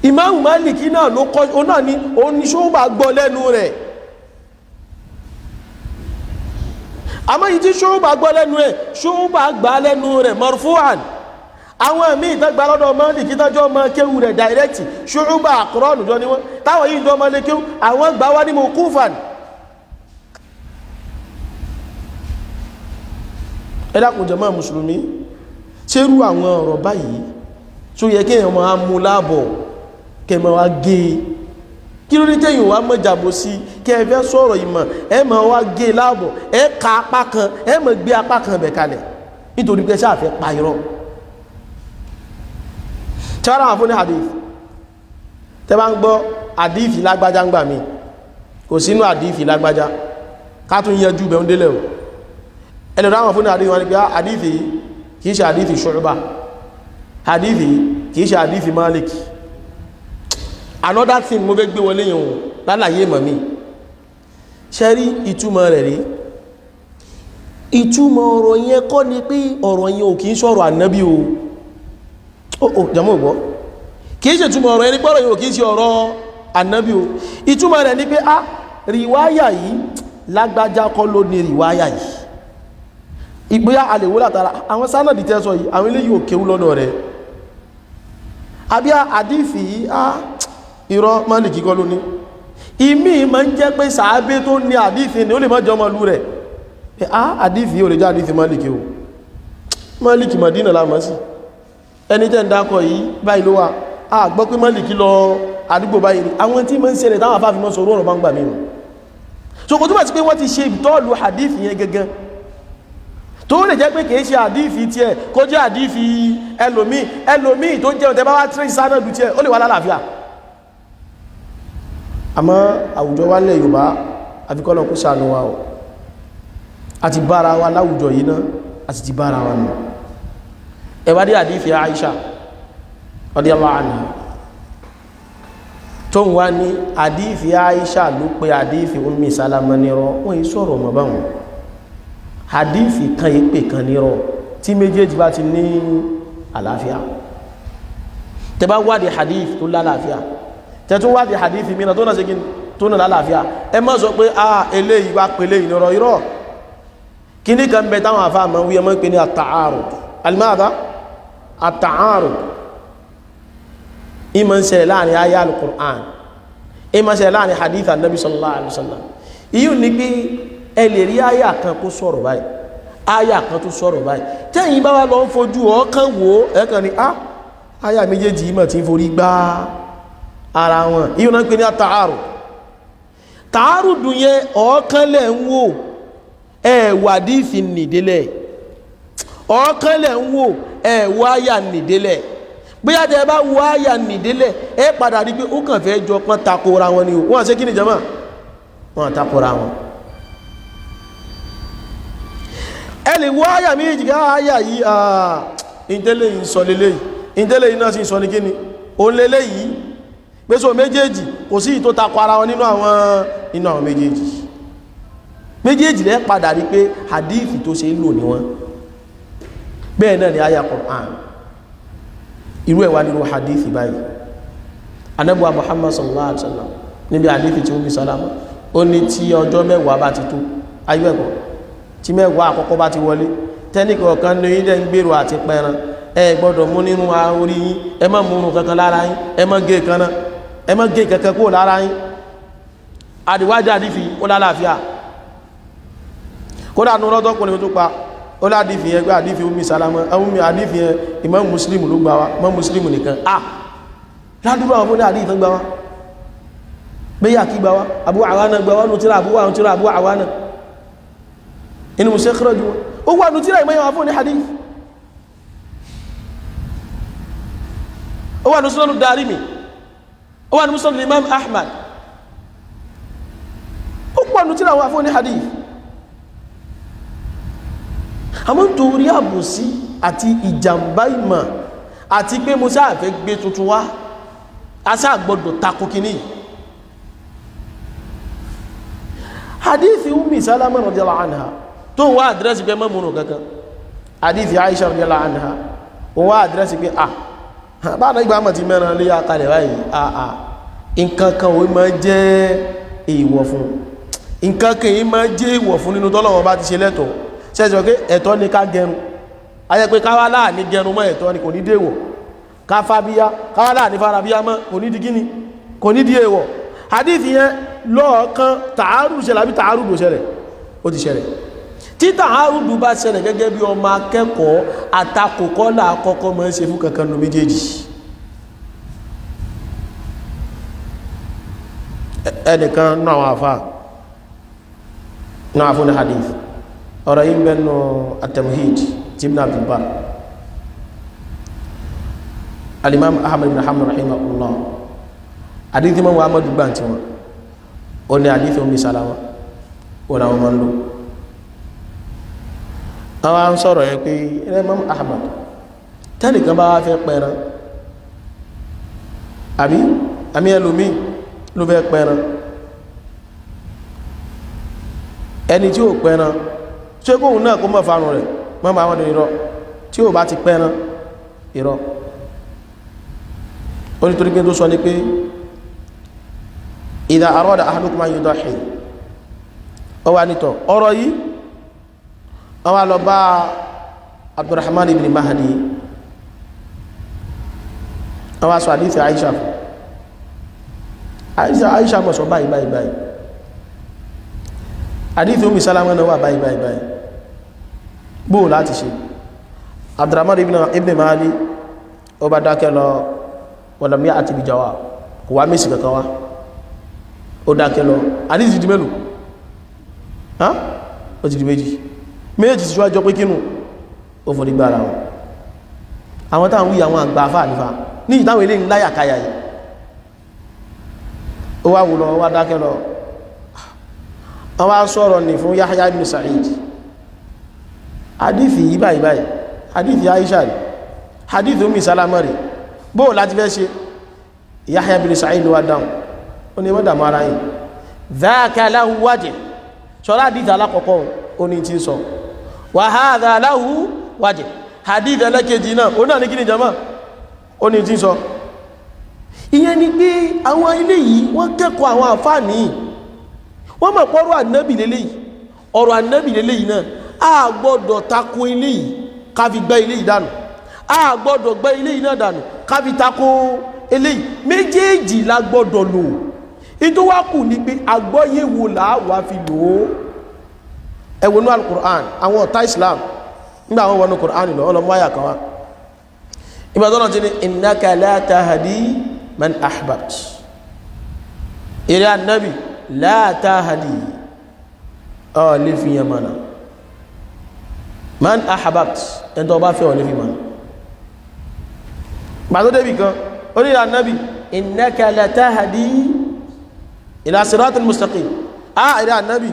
[SPEAKER 1] Imam Málìkì náà ló kọ́, ó náà ní oníṣòwò gbọ́ lẹ́nu rẹ̀. Àmọ́ yìí tí ṣòwò gbọ́ lẹ́nu rẹ̀, ṣòwò gbà lẹ́nu rẹ̀ marfu'an. Àwọn míì tán gba lọ́dọ̀ Málìkì tọ́jọ́ ọmọ kéwù rẹ̀ direct, ṣòwò àkùrọ̀nù jọ ni wọ́n, táwọn yìí jọ ọmọ lé kéwù, àwọn gbà wá ní mawqufan. Ẹ dákun jàmáà mùsùlùmí, ṣerú àwọn ọ̀rọ̀ báyìí tó yẹ kéèyàn máa mú láàbọ̀ kẹmọ wa gé e? Kí ló ní tẹ́yìn wá mọ́jàbò sí kí ẹ fẹ́ sọ̀rọ̀ ìmọ̀, ẹ mọ̀ wá gé e láàbọ̀, ẹ ka apá kan, ẹ mọ̀ gbé apá kan bẹ̀ kalẹ̀ nítorí pé sáà fẹ́ pa irọ́. Tí wọ́n ráwọn fún ní hadith, tẹ́ bá ń gbọ́ hadith lágbájá ń gbà mí, kò sínú hadith lágbájá, ká tún yanjú bẹ̀ ń délẹ̀ o. Ẹni ráwọn fún ní hadith wọn ni pé hadith kìí ṣe hadith Shu'ba, hadith kìí ṣe hadith Malik. Another thing mo fẹ́ gbé wọlé yẹn o lálàyé mọ̀ mi, ṣe rí ìtumọ̀ rẹ̀ rí? Ìtumọ̀ ọ̀rọ̀ yẹn kọ́ ni pé ọ̀rọ̀ yẹn ò kìí ṣọ̀rọ̀ ànábì o. Ó jẹ́mọ́ ògbọ́, kìí ṣe ìtumọ̀ ọ̀rọ̀ yẹn ni pé ọ̀rọ̀ yẹn ò kìí ṣe ọ̀rọ̀ ànábì o. Ìtumọ̀ rẹ̀ ni pé a rìwáyà yìí lágbájá kọ́ ló ní rìwáyà yìí. Ìgbóyà àlèwò látara àwọn sánàdì tẹ́ sọ yìí, àwọn eléyìí ò kéwú lọ́dọ̀ rẹ̀. Àbí àdífì yìí, a irọ́ Málìkì kọ́ ló ní. Ìmí ma ń jẹ́ pé sàábé tó ní àdífì ni ó lè má jẹ́ ọmọ ìlú rẹ̀. Pé a àdífì yìí ò lè jẹ́ àdífì Málìkì o. Málìkì Mádínà la mọ̀ sí. Ẹni tẹ́ ń dákọ̀ yìí báyìí ló wà. A gbọ́ pé Málìkì lọ àdúgbò báyìí rí. Àwọn tí ma ń ṣẹlẹ̀ táwọn afáfin mọ́ sọ̀rọ̀ ọ̀rọ̀ bá ń gbà mí o. So kò túmọ̀ sí pé wọ́n ti ṣe ìtọ́lù àdífì yẹn gangan. Tó lè jẹ́ pé kìí ṣe àdífì tiẹ̀, kó jẹ́ àdífì ẹlòmíì, ẹlòmíì tó jẹ́ ọ̀tẹ́ bá wá tírí sánàdù tiẹ̀, ó lè wà lálàáfíà. Àmọ́ àwùjọ wa nílẹ̀ Yorùbá, àfikọ́lọ̀ kó ṣàánú wa o. A ti bára wa láwùjọ yìí náà, a sì ti bára wa nù. Ẹ wá dé àdífì Aisha radiyallahu anha, tó ń wá ní àdífì Aisha ló pe àdífì Ummi Salama nírọ́. Wọ́n yìí sọ̀rọ̀ mọ́ báwọn. Àdífì kan yìí pè kan nírọ́ tí méjèèjì bá ti ní àlàáfíà. Tẹ́ bá wádìí hadith tó lálàáfíà, tẹ́ tún wádìí hadith mìíràn tó náà ṣe kí tó náà lálàáfíà, ẹ má sọ pé a eléyìí wá pè léyìí nírọ́. Irọ́ kíní kan bẹ táwọn àfáà máa ń wí, ẹ máa ń pè ní àtàárùd. Alimáàdá àtàárùd ìmọ̀ ń ṣẹlẹ̀ láàrin ayé al-Qur'an, ìmọ̀ ń ṣẹlẹ̀ láàrin hadith anabi sallallahu alayhi wa sallam. Ìyún ni pé ẹ lè rí àyà kan kó sọ̀rọ̀ báyìí, àyà kan tó sọ̀rọ̀ báyìí, tẹ́yìn bá wà lọ ń fojú ọkàn wò ó, ẹ kàn ní á àyà méjèèjì ìmọ̀ tí ń forí gbá ara wọn. Ìyún náà ń pè ní àtàárùd. Tààrùdù yẹn ọ̀ọ́kán lẹ̀ ń wò, ẹ wà díìfì nìdélẹ̀. Ọ̀ọ́kán lẹ̀ ń wò, ẹ wọ àyà nìdélẹ̀. Bóyá tẹ bá wọ àyà nìdélẹ̀, ẹ padà rí pé ó kàn fẹ́ jọ pọ́n takora wọn ni o. Wọ́n ṣe kí ni jama? Wọ́n takora wọn. Ẹ lè wọ àyà méjì ká àyà yìí, ìtẹ́lẹ̀ yìí sọ lélẹ̀ yìí, ìtẹ́lẹ̀ yìí náà sì sọ ní kí ni òun lélẹ̀ yìí, pé so méjèèjì kò sí ìtò takọ ara wọn nínú àwọn méjèèjì. Méjèèjì lẹ́ padà rí pé hadithi tó ṣe lò ní wọn. Bẹ́ẹ̀ náà ni àyà Qur'an, irú ẹ̀ wá nínú hadithi báyìí. Ànábì wa Muhammad sallallahu alaihi wasallam níbi hadithi tí Ummu Salama, ó ní tí ọjọ́ mẹ́wàá bá ti tó, ayé ẹ̀kọ́ tí mẹ́wàá àkọ́kọ́ bá ti wọlé, tẹ́nìkọ̀ kan ní ilẹ̀ ń gbèrò àti pẹran, ẹ gbọ́dọ̀ mú nínú orí yín, ẹ má múrun kankan lára yín, ẹ má gé kaná, ẹ má gé kankan kúrò lára yín. Àdìwájú àdìfì ó lálàáfíà, kódà ní ọlọ́tọ́kùnrin tó pa ó ládìfì yẹn gbé àdìfì Ummu Salama, Ummi àdìfì yẹn Imam Muslim ló gbà wá, Imam Muslim nìkan ah ládùúgbò àwọn fúnni àdìfì tán gbà wá, bẹ́yà kí gbà wá, Abu Awana gbà wá, nù tíra Abu Awana, tíra Abu Awana inú musa kúrọ̀jú ó wà nù tíra ìmọ̀ àwọn fúnni hadith, ó wà ní Sunan Darimi, ó wà ní Musnad Imam Ahmad, ó pọ̀ nù tíra àwọn fúnni hadith. Àmọ́ nítorí àbòsí àti ìjàmbá ìmọ̀ àti pé mo sáà fẹ́ gbé tuntun wá, a sáà gbọ́dọ̀ tako kíní. Hadithi Ummi Salama radiyallahu anha tó ń wá àdírẹ́sì pé mọ́múnù kankan, hadithi Aisha radiyallahu anha ó wá àdírẹ́sì pé ah báwọn ìgbà mọ̀ ti mẹ́ran lé akalẹ̀ báyìí, àà nǹkan kan ò máa jẹ́ èèwọ̀ fún, nǹkan kan yìí máa jẹ́ èèwọ̀ fún nínú tọ́lọ́wọ́ bá ti ṣe lẹ́tọ̀ọ́. Ṣẹ́sọ̀ pé ẹ̀tọ́ ni ká gẹrun, ayẹ́ pé káwá láà ní gẹrun mọ́ ẹ̀tọ́ ni, kò ní déèwọ̀. Ká fábíyá, káwá láà ní farabíyá mọ́, kò ní di kíni, kò ní di èèwọ̀. Hadith yẹn lọ́ọ̀kan tààrù ṣẹlẹ̀ àbí tààrù ló ṣẹlẹ̀, ó ti ṣẹlẹ̀. Tí tààrù bá ṣẹlẹ̀ gẹ́gẹ́ bí ọmọ akẹ́kọ̀ọ́, àtakòkọ́ là kọ́kọ́ máa ń ṣe fún kankan nu méjèèjì. Ẹnìkan náà àwọn àfà náà fún ní hadith, ọ̀rọ̀ yìí bẹ́nu at-Tamhid tí Ibn Abdul Barr, al-Imam Ahmad ibn Hanbal rahimahullah, hadith mọ́ Muhammadu gbà tí wọn ó ní hadith Ummi Salama ó náà wọ́n máa ń lò. Àwọn à ń sọ̀rọ̀ yẹn pé Imam Ahmad tẹ́nìkan bá wá fẹ́ pẹran, àbí àmì ẹlòmíì ló fẹ́ pẹran, ẹni tí ó pẹran ṣé kóhun náà kó mọ̀ farun rẹ̀ mọ́ máa wọ́n irọ́, tí ó bá ti pẹran irọ́. Ó ní torí pé tó sọ ní pé idha arada ahadukum an yudahi, ó wà nítọ̀ ọ̀rọ̀ yìí wọ́n wá lọ bá Abdurrahman ibn Mahdi, wọ́n wá sọ àdífẹ́ Aisha fún Aisha mọ̀ sọ báyìí báyìí báyìí, àdífẹ́ Ummi Salama náà wà báyìí báyìí báyìí, bóò láti ṣe. Abdurrahman ibn Mahdi ó bá dákẹ́ lọ, walam ya'ti bi jawab, kò wá mẹ́sì kankan wá, ó dákẹ́ lọ. Àdífẹ́ di mélòó? Ó ti di méjì. Méjì tí wájọ pé kínú ó fò nígbà ara wọn. Àwọn táwọn wí àwọn àgbà àfáà nífà ní ìtàwọn ilé ńláyàkáyà yìí, ó wá wùlọ, wá dákẹ́ lọ. Wọ́n wá sọ̀rọ̀ ní fún Yahya ibn Sa'id, hadithi yìí báyìí báyìí, hadithi Aisha rí, hadithi Ummi Salama rí, bóò láti fẹ́ ṣe? Yahya ibn Sa'id wá dáhùn, ó ní mọ́dàmú ara yìí, dhaka lahu wajh, sọ́lá hadithi alákọ̀ọ́kọ́ ó ní tí ń sọ, wa hadha lahu wajh, hadith ẹlẹ́kejì náà ó náà ní kí ni jama, ó ní tí ń sọ. Ìyẹn ni pé àwọn ilé yìí wọ́n kẹ́kọ̀ọ́ àwọn àfáàní, wọ́n mọ̀ pọ́rọ̀ ànábì lélẹ́yìí, ọ̀rọ̀ ànábì lélẹ́yìí náà, a gbọ́dọ̀ tako ilé yìí ká fi gbẹ́ ilé yìí dànù, a gbọ́dọ̀ gbẹ́ ilé yìí náà dànù ká fi tako ilé yìí, méjèèjì la gbọ́dọ̀ lò. Ìtò wá kù ní pé àgbọ́yé wo là wá fi lò ó. Ẹ wọnú al-Qur'an, àwọn ọ̀tá Islam nígbà àwọn wọnú Qur'an lọ, ọlọmọ àyà kan wá ìgbà tó náà ti ní innaka la tahdi man ahbabt, eré ànábì la tahdi, ọ lè fi yẹn mọ̀nà. Man ahababt, ẹni tó bá fẹ́ ọ lè fi mọ̀nà. Gbàtó débì kan ó ní ànábì innaka la tahdi ila siratil mustaqim. A ìrẹ́ ànábì,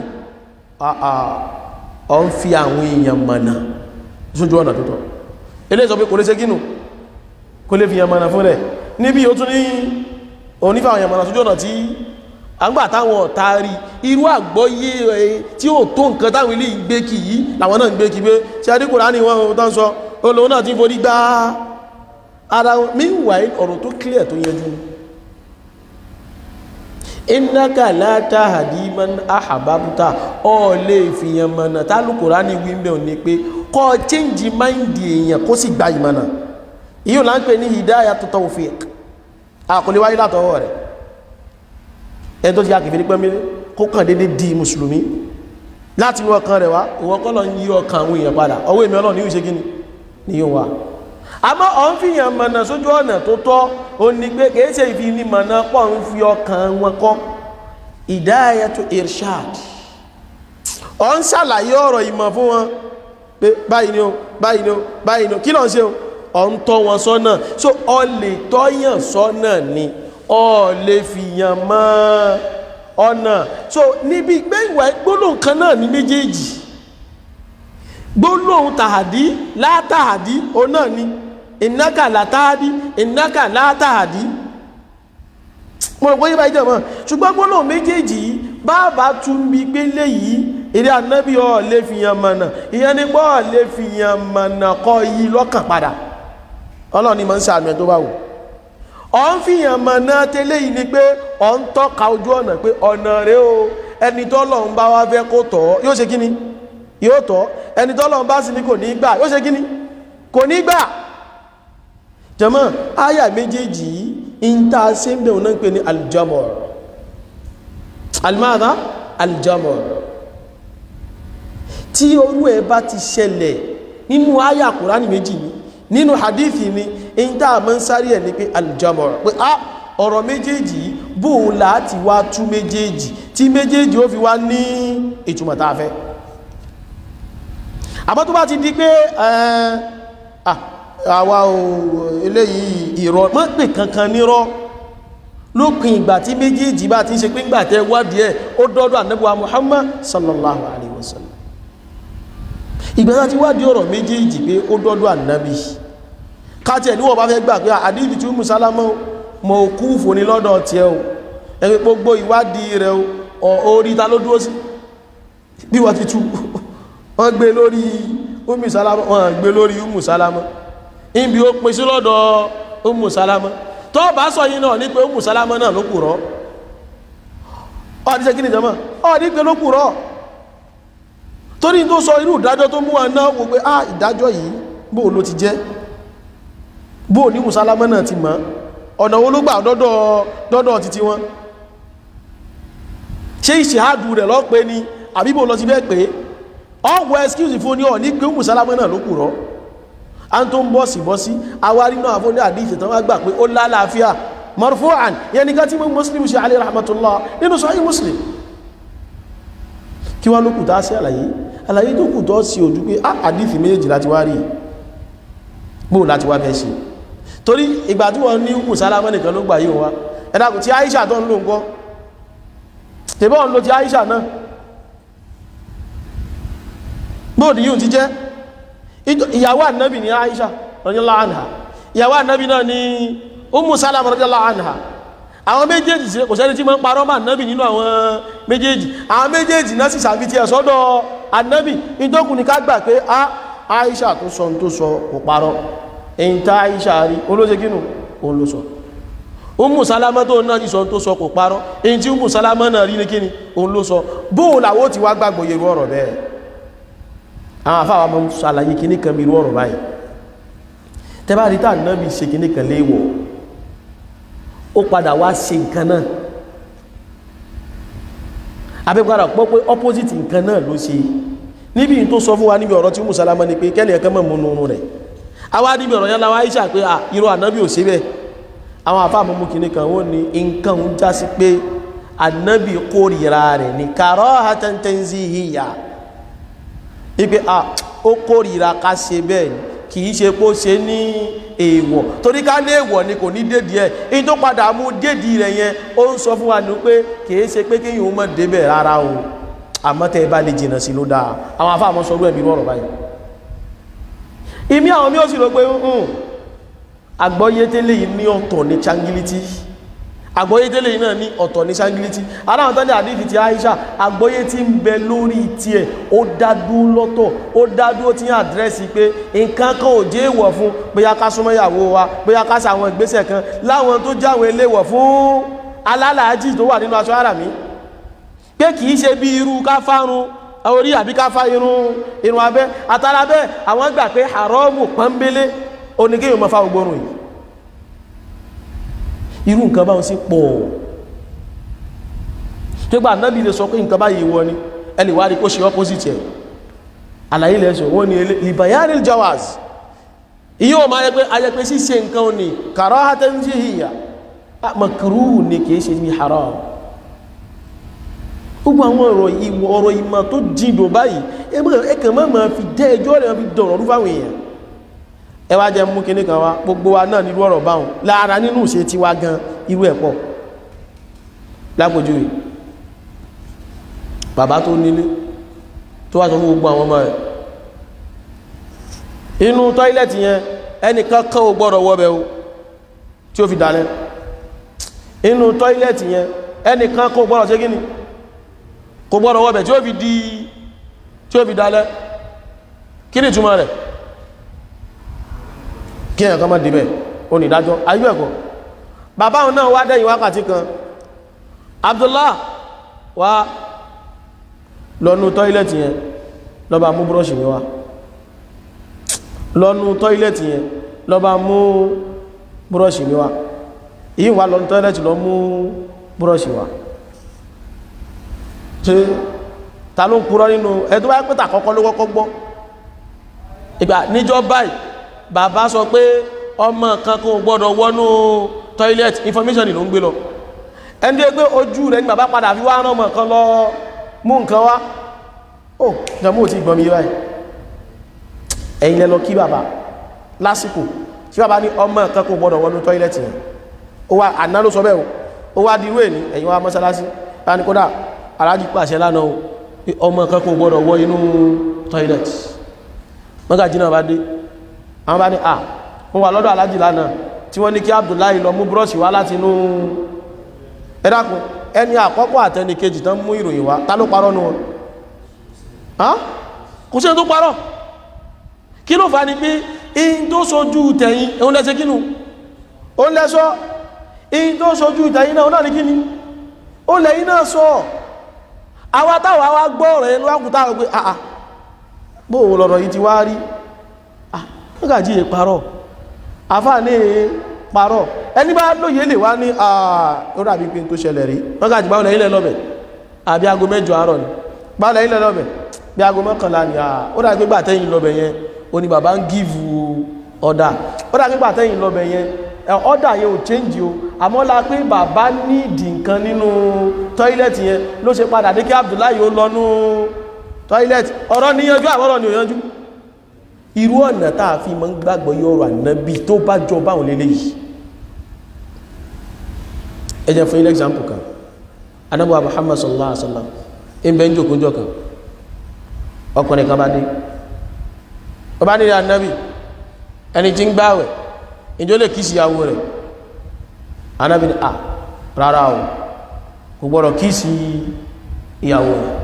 [SPEAKER 1] ọ ń fi àwọn èèyàn mọ̀nà sójú ọ̀nà tó tọ́. Ilé sọ pé kò lè ṣe gínú, kò lè fi yàn mọ̀nà fún rẹ̀. Níbi ó tún ní onífà àwọn èèyàn mọ̀nà sójú ọ̀nà tí àgbà táwọn ọ̀tá rí irú àgbọ́yé tí ó tó nǹkan táwọn ilé ìgbé kì yí làwọn náà ń gbé kì pé ṣe adékùnrin ní wọn tán sọ olóhun náà ti ń forí gbá ara wọn. Meanwhile, ọ̀rọ̀ tó clear tó yẹjú ni innaka la tahdi man ahbabta, ọ lè fìyàn mọ̀nà. Tálùkùránì wíńbẹ̀ ní pé kọ́ change mind èèyàn kó sì gba ìmọ̀nà. Ìyóò là ń pè ní hidayatu tawfiq. Àkọlé wáyé látọwọ́ rẹ̀. Ẹni tó ti akẹfẹ́ pẹ́ mílé kó kàn dédé di mùsùlùmí láti inú ọkàn rẹ̀ wá, ìwọ kọ́ lọ ń yí ọkàn àwọn èèyàn padà, ọwọ́ èmi Ọlọ́run ní ìṣe gíní ni yóò wá. Àmọ́ ọ̀ ń fìyàn mọ̀nà sójú ọ̀nà tó tọ́, ó ní pé kìí ṣe ìfinimọ̀nà pọ̀ ń fi ọkàn wọn kọ́, hidayatu irshad. Ọ̀ ń ṣàlàyé ọ̀rọ̀ ìmọ̀ fún wọn pé báyìí ni ó, báyìí ni ó, báyìí ni ó, kí ló ń ṣe o, ọ̀ ń tọ́ wọn sọ́nà. So ọ lè tọ́yàn sọ́nà ni, ọ lè fìyàn mọ́ ọ̀nà. So níbi gbẹ̀wẹ̀ gbólóhùn kan náà ní méjèèjì, gbólóhùn tàhàdí látàhàdí o náà ni ìnáka látàhàdí, ìnáka látàhàdí. Mo rò bóyá báyìí jẹ́ mọ́, ṣùgbọ́n gbólóhùn méjèèjì yìí bàbá tún bí gbélé yìí, eré ànábì ọ̀ lè fìyàn mọ̀nà, ìyẹn ni pé ọ̀ lè fìyàn mọ̀nà kọ́ yí lọ́kàn padà. Ọlọ́run ni mọ̀ ń ṣàánú ẹ tó bá wù. Ọ̀ ń fìyàn mọ̀nà tẹ́lẹ̀ yìí ni pé ọ̀ ń tọ́ka ojú ọ̀nà pé ọ̀nà rẹ o, ẹni tọ́lọ́run bá wá fẹ́ kó tọ̀ yóò ṣe kíni, yóò tọ̀. Ẹni tọ́lọ́run bá sì ní kò ní gbà yóò ṣe kíni, kò ní gbà. Jàmá, àyà méjèèjì yìí ń tá a ṣe ń bẹ̀rù náà ń pè ní aljamọ̀. Almada aljamọ̀. Tí orú ẹ bá ti ṣẹlẹ̀ nínú àyà Kùránì méjì ni, nínú hadithi ni, in tá a mọ́ ń sáré ẹ̀ ní pé aljamọ̀, pé a ọ̀rọ̀ méjèèjì bó láti wá tú méjèèjì tí méjèèjì ó fi wá ní ìtumọ̀ tá a fẹ́. Àmọ́ tó bá ti di pé àwa ò eléyìí ìrọ̀ mọ́ pè kankan nírọ́, lópin ìgbà tí méjèèjì bá ti ń ṣe pé ńgbà tẹ́ wádìí ẹ̀ ó dọ́dọ̀ Ànábì wa Muhammad sallallahu alaihi wasallam. Ìgbà tá ti wádìí ọ̀rọ̀ méjèèjì pé ó dọ́dọ̀ Ànábì, káti ẹ̀ níwọ̀n bá fẹ́ gbà pé àdíbi tí Ummu Salama mọ̀ òkú fò ní lọ́dọ̀ tí ẹ o, ẹgbẹ́ gbogbo ìwádìí rẹ̀ orí ta ló dúró sí bí wọ́n ti tú, wọ́n gbé lórí Ummu Salama, wọ́n gbé lórí Ummu Salama, ibi ó pín sí lọ́dọ̀ Ummu Salama. Tó bá sọ yìí náà ní pé Ummu Salama náà ló kùrọ́, ọdí ṣe kí ni jọmọ́, ọdí pé ló kùrọ́, torí tó sọ irú ìdájọ́ tó mú wa náà wò pé ah ìdájọ́ yìí bóò ló ti jẹ́, bóò ní Ummu Salama náà ti mọ̀, ọ̀nà wo ló gbà dọ́dọ̀ títí wọn, ṣé ìṣèhádù rẹ̀ lọ pé ni àbíbò lọ sí bẹ́ẹ̀ pé ọwọ́ excuse fún ní ọ̀ ní pé Ummu Salama náà ló kùrọ́. A tó ń bọ́sì bọ́sí awárí náà fún ní àdíṣẹ́ tán wá gbà pé ó lálàáfíà marfu'an, yẹn ni ká tí Muslim ṣe alayhi rahmatullah nínú Sahih Muslim. Kí wá ló kù tá sí àlàyé, àlàyé tó kù tọ́ sí ojú pé àdíṣì méjèèjì láti wá rí bóò láti wá fẹ́ ṣe, torí ìgbà tí wọ́n ní Ummu Salama nìkan ló gbà yíò wá. Ẹ dákun, tí Aisha tó ń lò ńkọ́, tẹ̀bọ́ ń lo ti Aisha náà, bóòdì yíò ti jẹ́ ìyàwó ànábì ní Aisha radiyallahu anha, ìyàwó ànábì náà ní Ummu Salama radiyallahu anha. Àwọn méjèèjì sí kò sẹ́ni tí ma ń parọ́ mọ́ ànábì nínú àwọn méjèèjì, àwọn méjèèjì náà sì sàfi ti ẹ̀ sọ́dọ̀ ànábì. Ìjókùn ní ká gbà pé a Aisha tó sọ tó sọ kò parọ́, èyí tá Aisha rí olóṣe kínú òun ló sọ. Ummu Salama tó náà sì sọ tó sọ kò parọ́, èyí tí Ummu Salama náà rí ní kíni òun ló sọ. Bóò làwó ti wá gbàgbọ́ yerú ọ̀rọ̀ bẹ́ẹ̀? Àwọn afáwà mọ́ ṣàlàyé kíní kan bí irú ọ̀rọ̀ báyìí. Tẹ́bá rí táà náà bí ṣe kíní kan léèwọ̀, ó padà wá ṣe nǹkan náà, abẹ́gbàdà pọ́ pé opposite nǹkan náà ló ṣe. Níbi tó sọ fún wa níbi ọ̀rọ̀ tí Ummu Salama ni pé kẹ́lẹ̀ ẹ̀kẹ́ mọ̀ múnú rẹ̀, àwa níbi ọ̀rọ̀ yẹn láwa Aisha pé à irú ànábì ò ṣe bẹ́ẹ̀. Àwọn afáà mọ́ mú kíní kan, wọ́n ní nǹkan ń já sí pé Ànábì kórìíra rẹ̀ ní karahatan tanzihiyya, ipe a ó kórìíra ká ṣe bẹ́ẹ̀ ni, kì í ṣe kó ṣe ní èèwọ̀, torí ká ní èèwọ̀ ni kò ní dédìí ẹ̀. Èyí tó padà mú dédìí rẹ̀ yẹn, ó ń sọ fún wa ní pé kì í ṣe pé kéèyàn ó mọ̀ débẹ̀ rárá o, àmọ́ tẹ́ ẹ bá lè jìnnà sí ló dáa. Àwọn afáàmọ́ sọ rú ẹ̀mí rọ̀rọ̀ báyìí. Ìmí àwọn mí ó sì rò pé àgbọ́yé tẹ́lẹ̀ yìí ní ọ̀tọ̀ ní changiliti, àgbọ́yé tẹ́lẹ̀ yìí náà ní ọ̀tọ̀ ní changiliti. Aláwọn tán ní àdífì ti Aisha, àgbọ́yé tí ń bẹ lórí tiẹ̀ ó dádúró lọ́tọ̀, ó dádúró tí ń àdírẹ́sì pé nǹkan kan ò jẹ́ èèwọ̀ fún bóyá ká súnmọ́ ìyàwó wa, bóyá ká ṣàwọn ìgbésẹ̀ kan láwọn tó jáwọn eléwọ̀ fún alálàájì tó wà nínú aṣọ àràmí, pé kì í ṣe bí irú ká fárun orí àbí ká fá irun abẹ́ àtàrà bẹ́ẹ̀. Àwọn gbà pé haramu pọ́nbélé oníkéyàn máa fá ogbórun yìí. Irú nǹkan báwọn sí pọ̀ tó gbà náà bí lè sọ pé nǹkan báyìí wọ ni, ẹlì wá rí kó ṣe opposite ẹ̀. Àlàyé lẹ́sọ̀ wọ́n ni libayanil jawaz, ìyí o máa yẹ pé ayẹ pé ṣíṣe nǹkan ní karahatan tanzihiyya, makruh ni, kìí ṣe ní haram. Gbogbo àwọn ọ̀rọ̀ ìmọ̀ tó jìndò báyìí, ẹkàn mọ́ máa fi dẹ́ ẹjọ́ rẹ̀ fi dọ̀rọ̀ rú fáwọn èèyàn. Ẹ wá jẹ́ mú kinní kan wá, gbogbo wa náà nírú ọ̀rọ̀ báwọn lára nínú ìṣe tiwa gan, irú ẹ̀ pọ̀. Lápòjúwe, bàbá tó nílé tó wá sọ fún gbogbo àwọn ọmọ rẹ̀, inú tọ́ílẹ̀tì yẹn ẹnìkan kan ò gbọ́dọ̀ wọbẹ̀ o tí ó fi dalẹ̀. Inú tọ́ílẹ̀tì yẹn ẹnìkan kan ò gbọ́dọ̀ ṣe kíni, kò gbọ́dọ̀ wọbẹ̀ tí ó fi di tí ó fi dalẹ̀. Kí ni ìtumọ̀ rẹ̀? Kí ẹ̀kan má débẹ̀, ó ní ìdájọ́ ayé ẹ̀kọ́. Bàbá òun náà wá dẹ́yìn wákàtí kan, Abdullah wá lọ́nu tọ́ílẹ̀tì yẹn, ló bá mú búrọ́ṣì mi wá. Lọ́nu tọ́ílẹ̀tì yẹn, ló bá mú búrọ́ṣì mi wá. Èyí wà lọ́nu tọ́ílẹ̀tì lọ mú búrọ́ṣì wá. Ṣe ta ló ń purọ́ nínú ẹ? Tó bá pẹ́ta àkọ́kọ́ ló kọ́kọ́ gbọ́ ìgbà níjọ́ báyìí, bàbá sọ pé ọmọ kan kò gbọ́dọ̀ wọnú toilet, information ló ń gbé lọ. Ẹni tó gbé ojú rẹ̀ ní bàbá padà fi wá rán ọmọ kan lọ mú nǹkan wá. Ó jọmọ́ ò tí gbọ́n mi báyìí. Ẹ̀yin lẹ lọ kí bàbá lásìkò tí bàbá ní ọmọ kan kò gbọ́dọ̀ wọnú toilet yẹn, ó wá àná ló sọ bẹ́ẹ̀ o, ó wá di irú èní, ẹ̀yin wá mọ́sálásí bá ní kódà aláàjì pàṣẹ lánàá o, ọmọ kan kò gbọ́dọ̀ wọ inú toilet. Mọ́gàjí náà bá dé, àwọn bá ní à wọ́n wà lọ́dọ̀ aláàjì lánàá tí wọ́n ní kí Abdullahi lọ mú búrọ́ọ̀ṣì wá láti inú. Ẹ dákun, ẹni àkọ́kọ́ àtẹni kejì tán mú ìròyìn wá, ta ló parọ́ nu wọn? Kò sí ẹni tó parọ́. Kí ló fà ní pé in tó sojú tẹ̀yìn òun lẹ́sẹ̀ kínú ó lẹ́sọ́, in tó sojú tẹ̀yìn náà ní kíni ó lẹ́yìn náà sọ. Àwa táwa wá gbọ́ ọ̀rọ̀ ẹnu wákùtà rẹ̀ pé àà bóò lọ̀rọ̀ yìí ti wá rí, mọ́gàjí yẹ parọ́, àfáà ní parọ́. Ẹni bá lóye lè wá ní àà ó dàbí pé tó ṣẹlẹ̀ rí. Mọ́gàjí báwọn lẹ́yìn lọ́bẹ̀ àbí aago 8 àárọ̀ ni, báwọn lẹ́yìn lọ́bẹ̀ bí aago 11 ni, ó dàbí pé gbàtẹ́yìn lọ́bẹ̀ yẹn ó ní bàbá ń gíìvù ọ̀dà, ó dàbí gbàtẹ́yìn lọ́bẹ̀ yẹn ọ̀dà yẹn ò change o, àmọ́ la pé bàbá ní ìdì nǹkan nínú tọ́ílẹ̀tì yẹn ló ṣe padà dé kí Abdullahi ó lọ́nú tọ́ílẹ̀tì. Ọ̀rọ̀ níyanjú àwọ́rọ̀ ni ò yanjú. Irú ọ̀nà táà fi mọ́ ń gbàgbọ́ yọ̀rọ̀ ànábì tó bá jọ báwọn lélẹ̀ yìí. Ẹ jẹ́ fún ilé example kan. Ànábì wa Muhammad sallallahu alaihi wasallam ń bẹ ń jòkó jọ kan, ọkùnrin kan bá dé, ó bá nílẹ̀ ànábì, ẹni tí ń gbààwẹ̀ ìjọ lè kíìsì ìyàwó rẹ̀? Ànábì ní à rárá o, kò gbọ́dọ̀ kíìsì ìyàwó rẹ̀.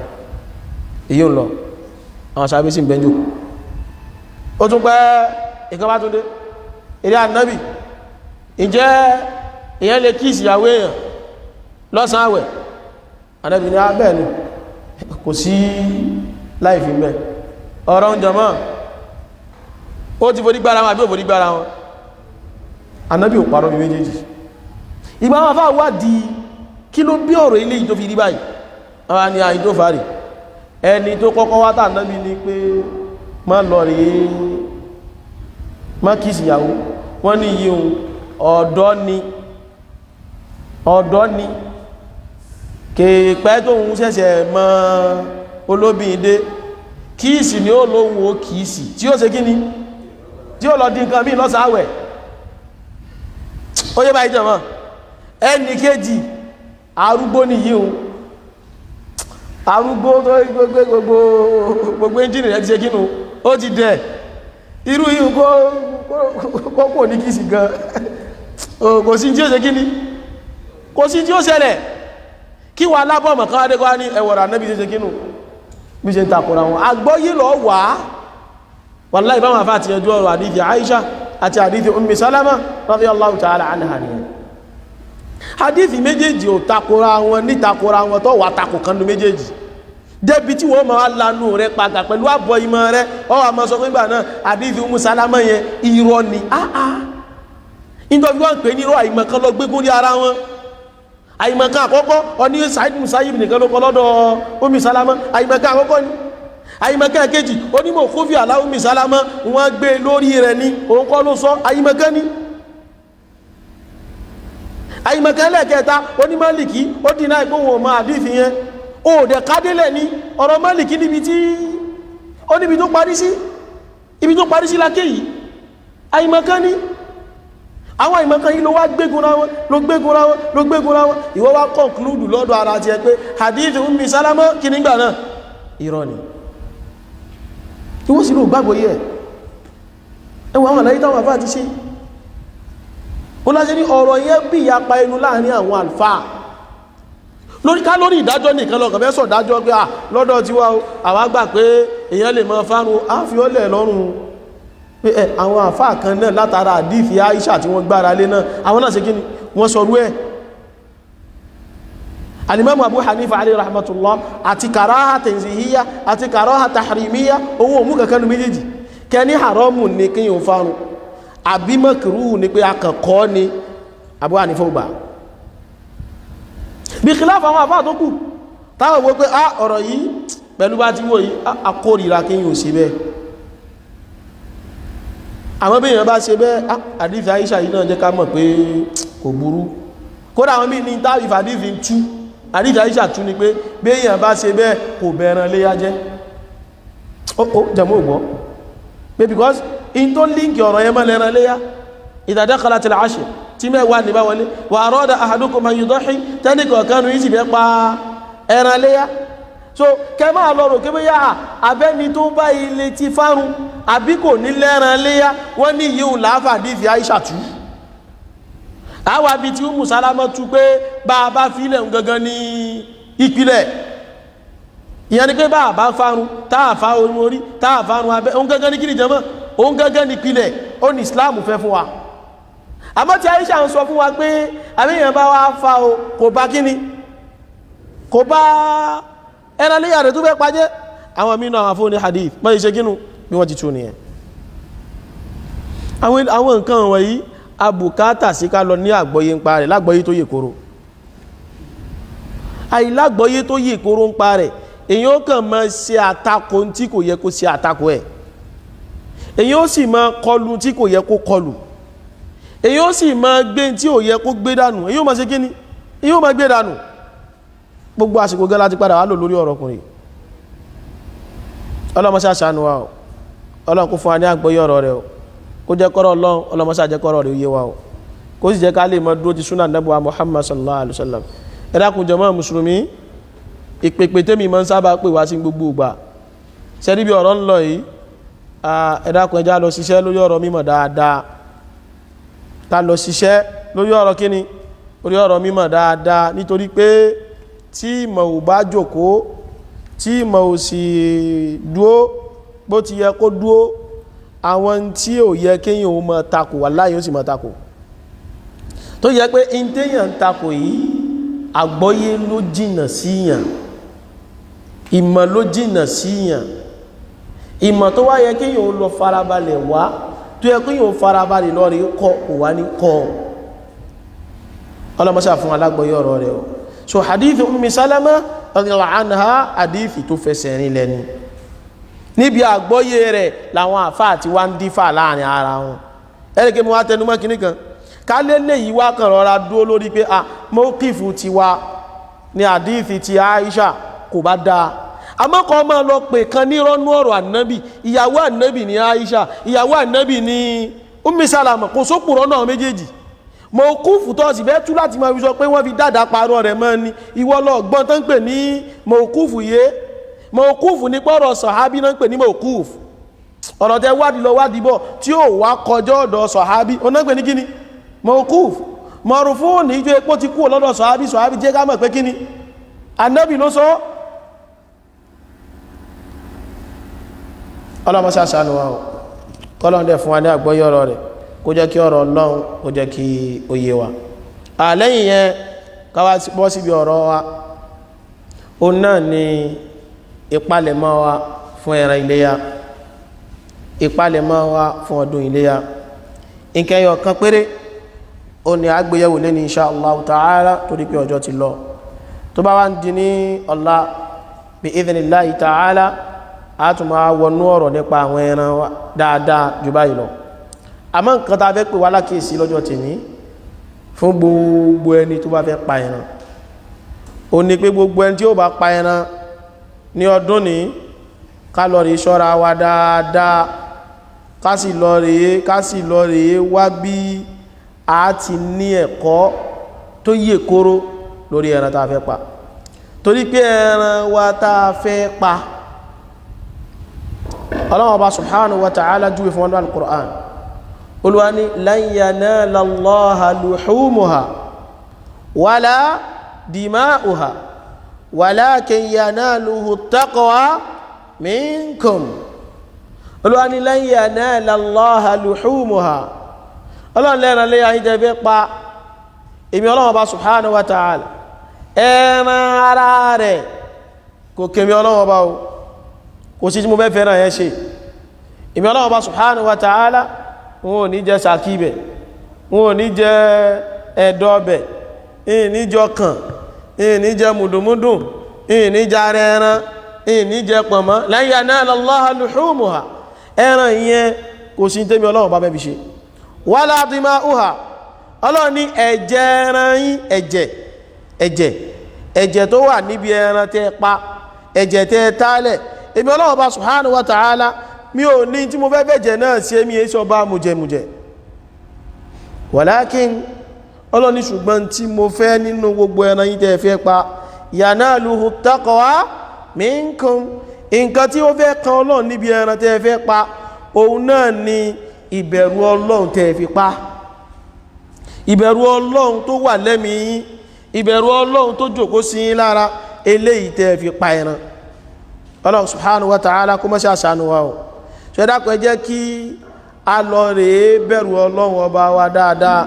[SPEAKER 1] Èyí ń lọ, àwọn sábẹ́ sì ń bẹ́ńjò. Ó tún pẹ́, ìkan bá tún dé, eré ànábì, ǹjẹ́ èèyàn lè kíìsì ìyàwó èèyàn lọ́sàn àwẹ̀? Ànábì ní abẹ́ ni, kò sí láìfi mẹ́ ọ̀rọ̀ ń jọmọ́. Ó ti forí gbára wọn àbí ò forí gbára wọn? Ànábì ò parọ́ bí méjèèjì. Ìgbà wọn fà wádìí kí ló bí ọ̀rọ̀ ilé yìí tó fi rí báyìí, àwọn ni àyí tó fàárì. Ẹni tó kọ́kọ́ wá tà Ànábì ní pé má lọ rí, má kìí síyàwó, wọ́n ní yíò ọ̀dọ́ ni, ọ̀dọ́ ni. Kèèpẹ́ tó ń ṣẹ̀ṣẹ̀ mọ́ olóbìn dé, kíìsì ni ó lóhun ó kíìsì tí ó ṣe kí ni, tí ó lọ dín nǹkan bí lọ́sàáwẹ̀. Ó yé báyìí jọmọ́. Ẹni kejì arúgbó nìyí o, arúgbó tó gbogbo gbogbo ẹ́ńjìnì rẹ̀ ti ṣe kínú, ó ti dẹ̀. Irú yìí kó kò ní kìsì gan, kò sí tí ó ṣe kíní, kò sí tí ó ṣẹlẹ̀. Kí wà lábọ̀mọ̀ kan adékọ́ ní ẹwọ̀rà náà bí ṣe ṣe kínú, bí ṣe ń takora wọn. Àgbọ́yé lọ wà. Wallahi báwọn afá ti yanjú ọ̀rọ̀ àdífì Aisha àti àdífì Ummi Salama radiyallahu ta'ala anha nìyẹn. Àdífì méjèèjì ò takora wọn ní takora wọn tó wà takò kan nu méjèèjì, débi tí wọ́n máa lanu rẹ padà pẹ̀lú àbọ̀ ìmọ̀ rẹ. Ọ wà máa sọ fún ìgbà náà àdífì Ummu Salama yẹn irọ́ ni. Áá, nítorí wọ́n ń pè ní irọ́, àìmọ̀ kan lọ gbégún ní ara wọn. Àìmọ̀kan àkọ́kọ́ ọní Said Musayyib nìkan ló kọ lọ́dọ̀ Ummi Salama, àìmọ̀kan àkọ́kọ́ ni. Àìmọ̀kan kejì onímọ̀ kófí àlá Ummi Salama wọ́n gbé lórí rẹ̀ ní òun kọ́ ló sọ, àìmọ̀kan ni. Àìmọ̀kan lẹ́ẹ̀kẹta oní Málìkì ó dínà ìgbóhùn ọmọ àdífi yẹn, ó dẹ̀ kádélẹ̀ ní ọ̀rọ̀ Málìkì níbi tí ó níbi tó parí sí, ibi tó parí sí lákè yìí, àìmọ̀kan ni. Àwọn ìmọ̀kan yìí ló wá gbégunra wọn, ló gbégunra wọn, ló gbégunra wọn. Ìwọ wá conclude lọ́dọ̀ ara ti ẹ pé hadith Ummi Salama kí nígbà náà irọ́ ni. Ìwọ sì ló gbàgbọ́ yẹ ẹwọ àwọn àlàyé táwọn àfáà ti ṣe. Ó láṣẹ ní ọ̀rọ̀ yẹn bí ìyapa ẹnu láàrin àwọn àlùfáà lórí ká lórí ìdájọ́ nìkan lọ́kàn fẹ́ sọ ìdájọ́ pé à lọ́dọ̀ tiwa o, àwa gbà pé èèyàn lè máa fárun, á fi ọ́lẹ̀ lọ́rùn pé ẹ àwọn àfáà kan náà látara àdífì Aisha tí wọ́n gbára lé náà, àwọn náà ṣe kí ni wọ́n sọrú ẹ̀. Alimamu Abu Hanifa alayhi rahmatullah àti karaha tanzihiyya àti karaha tahrimiyya, owó òmú kankan nu méjèèjì. Kẹni haramu ni kí yóò fárun àbí makruhu ni pé akànkọ́ ni Abu Hanifa gbà. Bí khilaf àwọn àfáà tó kù táwọn wo pé á ọ̀rọ̀ yìí pẹ̀lú bá ti wò yìí akórira kí yóò ṣe bẹ́ẹ̀. Àwọn bí èèyàn bá ṣe bẹ́ẹ̀, àdífì Aisha yìí náà jẹ́ ká mọ̀ pé kò burú. Kódà àwọn míì ní táàrífì àdífì tú, àdífì Aisha tú ni pé bí èèyàn bá ṣe bẹ́ẹ̀ kò bẹ̀ràn léyá jẹ́. Ó jẹ̀mú ògbọ́ pé because in tó líǹkì ọ̀rọ̀ yẹn mọ́ lẹ́ran léyá, idha dakhalatil ashr tí mẹ́wàá ní bá wọlé, wa arada ahadukum an yudahi, tẹ́nìkọ̀ọ̀kan yìí sì fẹ́ pa ẹran léyá. So kẹ máa lọ rò kébé yá abẹ́ni tó bá ilé ti fárun àbí kò ní lẹ́ran léyá, wọ́n ní yíò láàfà dífì Aisha tú. Àwọn àbí tí Ummu Salama tú pé bá a bá fílẹ̀ ń gangan ní ìpìlẹ̀. Ìyẹn ni pé bá a bá fárun, táà fá orun orí, táà fárun abẹ́, òun gangan ní kí ni jẹmọ́, òun gangan ní ìpìlẹ̀, ó ní Islam fẹ́ fún wa. Àmọ́ tí Aisha ń sọ fún wa pé àbíyàn bá wá fa o, kò bá kíni, kò bá ẹran léyà rẹ̀ tó fẹ́ pàjẹ́. Àwọn mínú àwọn afọ́ ní hadith mọ́ ìṣe kínú bí wọ́n ti tú nìyẹn. Àwọn nǹkan wọ̀nyí abùkátà sí ká lọ ní àgbọ́yé ń pa rẹ̀, lágbọ́yé tó yè kóró. Àìlágbọ́yé tó yè kóró ń pa rẹ̀, èyàn ó kàn máa ṣe àtakò tí kò yẹ kó ṣe àtakò ẹ̀, èyàn ó sì máa kọlù tí kò yẹ kó kọlù, èyàn ó sì máa gbé tí ò yẹ kó gbé dànù, èyàn ó máa ṣe kíni, èyàn ó máa gbé dànù. Gbogbo àsìkò gẹ́ láti padà wá lò lórí ọ̀rọ̀ ọkùnrin. Ọlọ́mọṣá ṣàánú wa o, Ọlọ́run kó fún wa ní àgbọ́yé ọ̀rọ̀ rẹ̀ o, kó jẹ́ kọ́rọ̀ Ọlọ́run, ọlọ́mọṣá jẹ́ kọ́rọ̀ rẹ̀ ó yé wa o, kó sì jẹ́ ká lè mọ dúró ti súnà Ànábì wa Muhammad sallallahu alayhi wa sallam. Ẹ dákun jàmáà mùsùlùmí, ìpèpè tèmi máa ń sábà pè wá sí gbogbo ìgbà ṣẹ́rí bí ọ̀rọ̀ ń lọ yìí, ẹ dákun ẹ já lọ ṣiṣẹ́ lórí ọ̀rọ̀ mímọ̀ dáadáa. Ká lọ ṣiṣẹ́ lórí ọ̀rọ̀ kíni, lórí ọ̀rọ̀ mímọ̀ dáadáa, nítorí pé tí ìmọ̀ ò bá jókòó, tí ìmọ̀ ò sì dúó bó ti yẹ kó dúó, àwọn tí ò yẹ kéèyàn ó máa takò wàláhì ó sì máa takò. Tó yẹ pé in téèyàn ń takò yìí, àgbọ́yé ló jìnà síyàn, ìmọ̀ ló jìnà síyàn. Ìmọ̀ tó wá yẹ kéèyàn ó lọ farabalẹ̀ wá, tó yẹ kéèyàn ó farabalẹ̀ lọ rí kọ́, kò wá ní kọ́. Ọlọ́mọṣà fún alágbọ́yé ọ̀rọ̀ rẹ̀ o. So hadith Ummi Salama radiyallahu anha, hadith tó fẹsẹ̀ rinlẹ̀ ni. Níbi àgbọ́yé rẹ̀ làwọn àfáà tí wá ń dífà láàrin ara wọn. Ẹ̀rẹ́gẹ́ mo wá tẹnumọ́ kinní kan, ká lélẹ̀ yìí wá kàn rọra dúró lórí pé à mọ́kìfù ti wá ní àdíìsì ti Aisha kò bá dáa. Àmọ́ kọ́ máa lọ pè kan nírọ́nú ọ̀rọ̀ ànábì, ìyàwó ànábì ní Aisha, ìyàwó ànábì ní Ummi Salama, kò sópùrọ́ náà méjèèjì. Mọ̀ọ́kúfù tó sì fẹ́ tú láti máa fi sọ pé wọ́n fi dáadáa parọ́ rẹ̀ mọ́ ni, ìwọ lọ gbọ́n tó ń pè ní mọ̀ọ́kúfù yé. Mọ̀ọ́kúfù ní pọ̀rọ̀ sọ̀hábí náà ń pè ní mọ̀ọ́kúfù. Ọ̀rọ̀ tẹ wádìí lọ wádìí bọ̀ tí ó wá kọjọ́ ọ̀dọ̀ sọ̀hábí, ọ̀nà pè ní kíni? Mọ̀ọ́kúfù. Mọ̀rùfún ní ìjọ epo ti kú lọ́dọ̀ sọ̀hábí, sọ̀hábí jẹ́ ká mọ̀ pé kíni? Ànábì ló sọ. Ọlọ́mọṣá ṣàánú wa o, kọ́lọ́n dẹ̀ fún wa ní àgbọ́yé ọ̀rọ̀ rẹ̀, kó jẹ́ kí ọ̀rọ̀ Ọlọ́run kó jẹ́ kí ó yé wa. Àlẹ́yìn yẹn káwá bọ́ síbi ọ̀rọ̀ wa, òun náà ni ìpalẹ̀mọ́ wa fún ẹran iléyá, ìpalẹ̀mọ́ wa fún ọdún iléyá. Nkẹyọ kan péré ó ní àgbéyẹ̀wò lé ní insha Allah ta'ala, torí pé ọjọ́ ti lọ. Tó bá wá ń di ní ọ̀la bí idhnillahi ta'ala, a tún máa wọnú ọ̀rọ̀ nípa àwọn ẹran wa dáadáa jù báyìí lọ. Àmọ́ nǹkan tá a fẹ́ pè wá lákèésí lọ́jọ́ tèmi fún gbogbo ẹni tó bá fẹ́ pa ẹran, ó ní pé gbogbo ẹni tí ó bá pa ẹran ní ọdún ní, ká lọ rí ṣọ́ra wa dáadáa, ká sì lọ rèé, ká sì lọ rèé wá bí a ti ní ẹ̀kọ́ tó yè kóró lórí ẹran tá a fẹ́ pa. Torí pé ẹran wa tá a fẹ́ pa, Ọlọ́run Ọba subhanahu wa ta'ala júwe fún wọn al-Qur'an. Olúwa ní lan yanala Allaha luhumuha wala dima'uha walakin yanaluhu taqwa minkum. Olúwa ní lan yanala Allaha luhumuha, Ọlọ́run lẹ́ran lé ayé jẹ́ fẹ́ pa, èmi Ọlọ́run Ọba subhanahu wa ta'ala ẹran ara rẹ̀ kò kèmí Ọlọ́run Ọba o, kò sí tí mo fẹ́ fẹ́ràn yẹn ṣe. Èmi Ọlọ́run Ọba subhanahu wa ta'ala, wọn ò ní jẹ sàkíbẹ̀, wọn ò ní jẹ ẹ̀dọ̀bẹ̀, ìní jẹ ọkàn, ìní jẹ mùdùmúdùn, ìní jẹ ara ẹran, ìní jẹ pọ̀nmọ́. Lan yanala Allaha luhumuha, ẹran yẹn kò sí tẹ́mi Ọlọ́run bá fẹ́ fi ṣe. Wala dima'uha, Ọlọ́run ní ẹ̀jẹ̀ ẹran yín, ẹ̀jẹ̀ ẹ̀jẹ̀ ẹ̀jẹ̀ tó wà níbi ẹran tẹ́ pa, ẹ̀jẹ̀ tẹ́ tálẹ̀, èmi Ọlọ́run bá subhanahu wa ta'ala mi ò ní tí mo fẹ́ fẹ́jẹ̀ náà sí, èmi èso bá mujẹmujẹ. Walakin, Ọlọ́run ní ṣùgbọ́n tí mo fẹ́ nínú gbogbo ẹran yín tẹ́ fẹ́ pa, yanaluhu taqwa minkum, nǹkan tí ó fẹ́ kan Ọlọ́run níbi ẹran tẹ́ fẹ́ pa, òun náà ni ìbẹ̀rù Ọlọ́run tẹ́ fi pa, ìbẹ̀rù Ọlọ́run tó wà lẹ́mìí yín, ìbẹ̀rù Ọlọ́run tó jókòó sí yín lára, eléyìí tẹ́ fi pa ẹran. Ọlọ́run subhanahu wa ta'ala kó mọ́ṣẹ́ àṣàánú wa o. Ṣe dákun, ẹ jẹ́ kí a lọ rèé bẹ̀rù Ọlọ́run ọba wa dáadáa,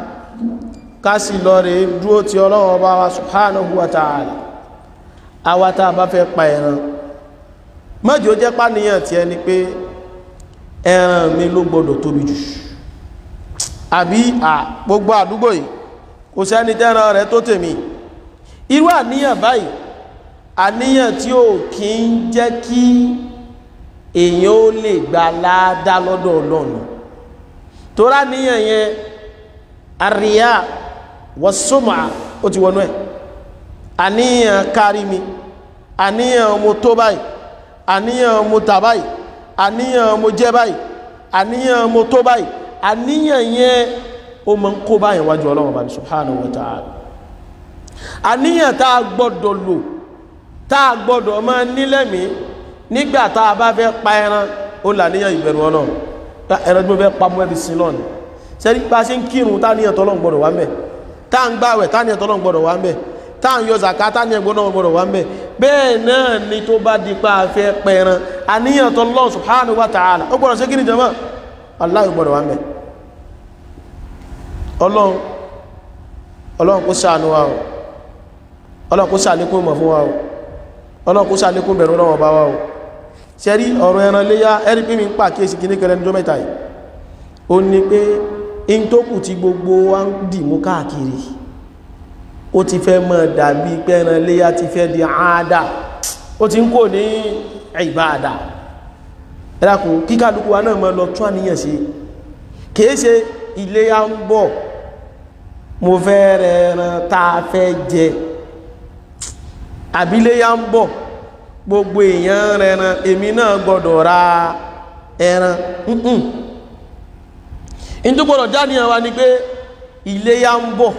[SPEAKER 1] ká sì lọ rèé dúró ti Ọlọ́run ọba wa subhanahu wa ta'ala. Àwa tá a bá fẹ́ pa ẹran, mọ́jọ́ jẹ́ pàníyàn tí ẹni pé ẹran mi ló gbọ́dọ̀ tóbi jù, àbí à gbogbo àdúgbò yìí kò sẹ́ni tẹ́ran rẹ̀ tó tèmi. Irú àníyàn báyìí, àníyàn tí ó kí ń jẹ́ kí èèyàn ó lè gba láàdá lọ́dọ̀ Ọlọ́run, tó ráníyàn yẹn àríyá wọ́sọ́mà ó ti wọnú ẹ̀. Àníyàn kárí mi, àníyàn mo tó báyìí, àníyàn mo tà báyìí, àníyàn mo jẹ́ báyìí, àníyàn mo tó báyìí, àníyàn yẹn ó máa ń kó báyìí wájú Ọlọ́run bá subhanahu wa ta'ala. Àníyàn tá a gbọ́dọ̀ lò, tá a gbọ́dọ̀ máa nílẹ̀mí nígbà tá a bá fẹ́ pa ẹran, ó là níyàn ìbẹ̀rù Ọlọ́run. Ẹran tí mo fẹ́ pa mọ́ ẹbí sí lọ́nà sẹ́rí bá ṣe ń kírun táníyàn tọ́lọ́run gbọ́dọ̀ wá mẹ́, tá à ń gbàwẹ̀ táníyàn tọ́lọ́run gbọ́dọ̀ wá mẹ́, tá à ń yọ zàká táníyàn gbọ́dọ̀ wá mẹ́. Bẹ́ẹ̀ náà ni tó bá di pa afẹ́ pẹran, àníyàn tọ́lọ́run subhanahu wa ta'ala ó gbọ́dọ̀ ṣe kí ni jàmá? Wallahi gbọ́dọ̀ wá mẹ́. Ọlọ́run Ọlọ́run kó ṣàánú wa o, Ọlọ́run kó ṣàlékún ìmọ̀ fún wa o, Ọlọ́run kó ṣàlékún bẹ̀rù Ọlọ́run ọba wa o. Ṣẹ́rí ọ̀rọ̀ ẹran léyá, ẹ̀rí pé mi ń pàkíyèsí kí ní kẹrẹ ní mẹ́ta yìí, ó ní pé in tó kù tí gbogbo wa ń dì mú káàkiri, ó ti fẹ́ mọ́ dàbí pé ẹran léyá ti fẹ́ di àádá, ó ti ń kò ní ìbáadà. Ẹ dákun, kíkálukú wa náà mọ́ lọ tún àníyàn ṣe. Kìí ṣe iléyá ń bọ̀, mo fẹ́ rẹ ẹran tá a fẹ́ jẹ. Àbíléyá ń bọ̀, gbogbo èèyàn rẹran, èmi náà gbọ́dọ̀ ra ẹran. In tó gbọ́dọ̀ jáníyàn wa ni pé iléyá ń bọ̀,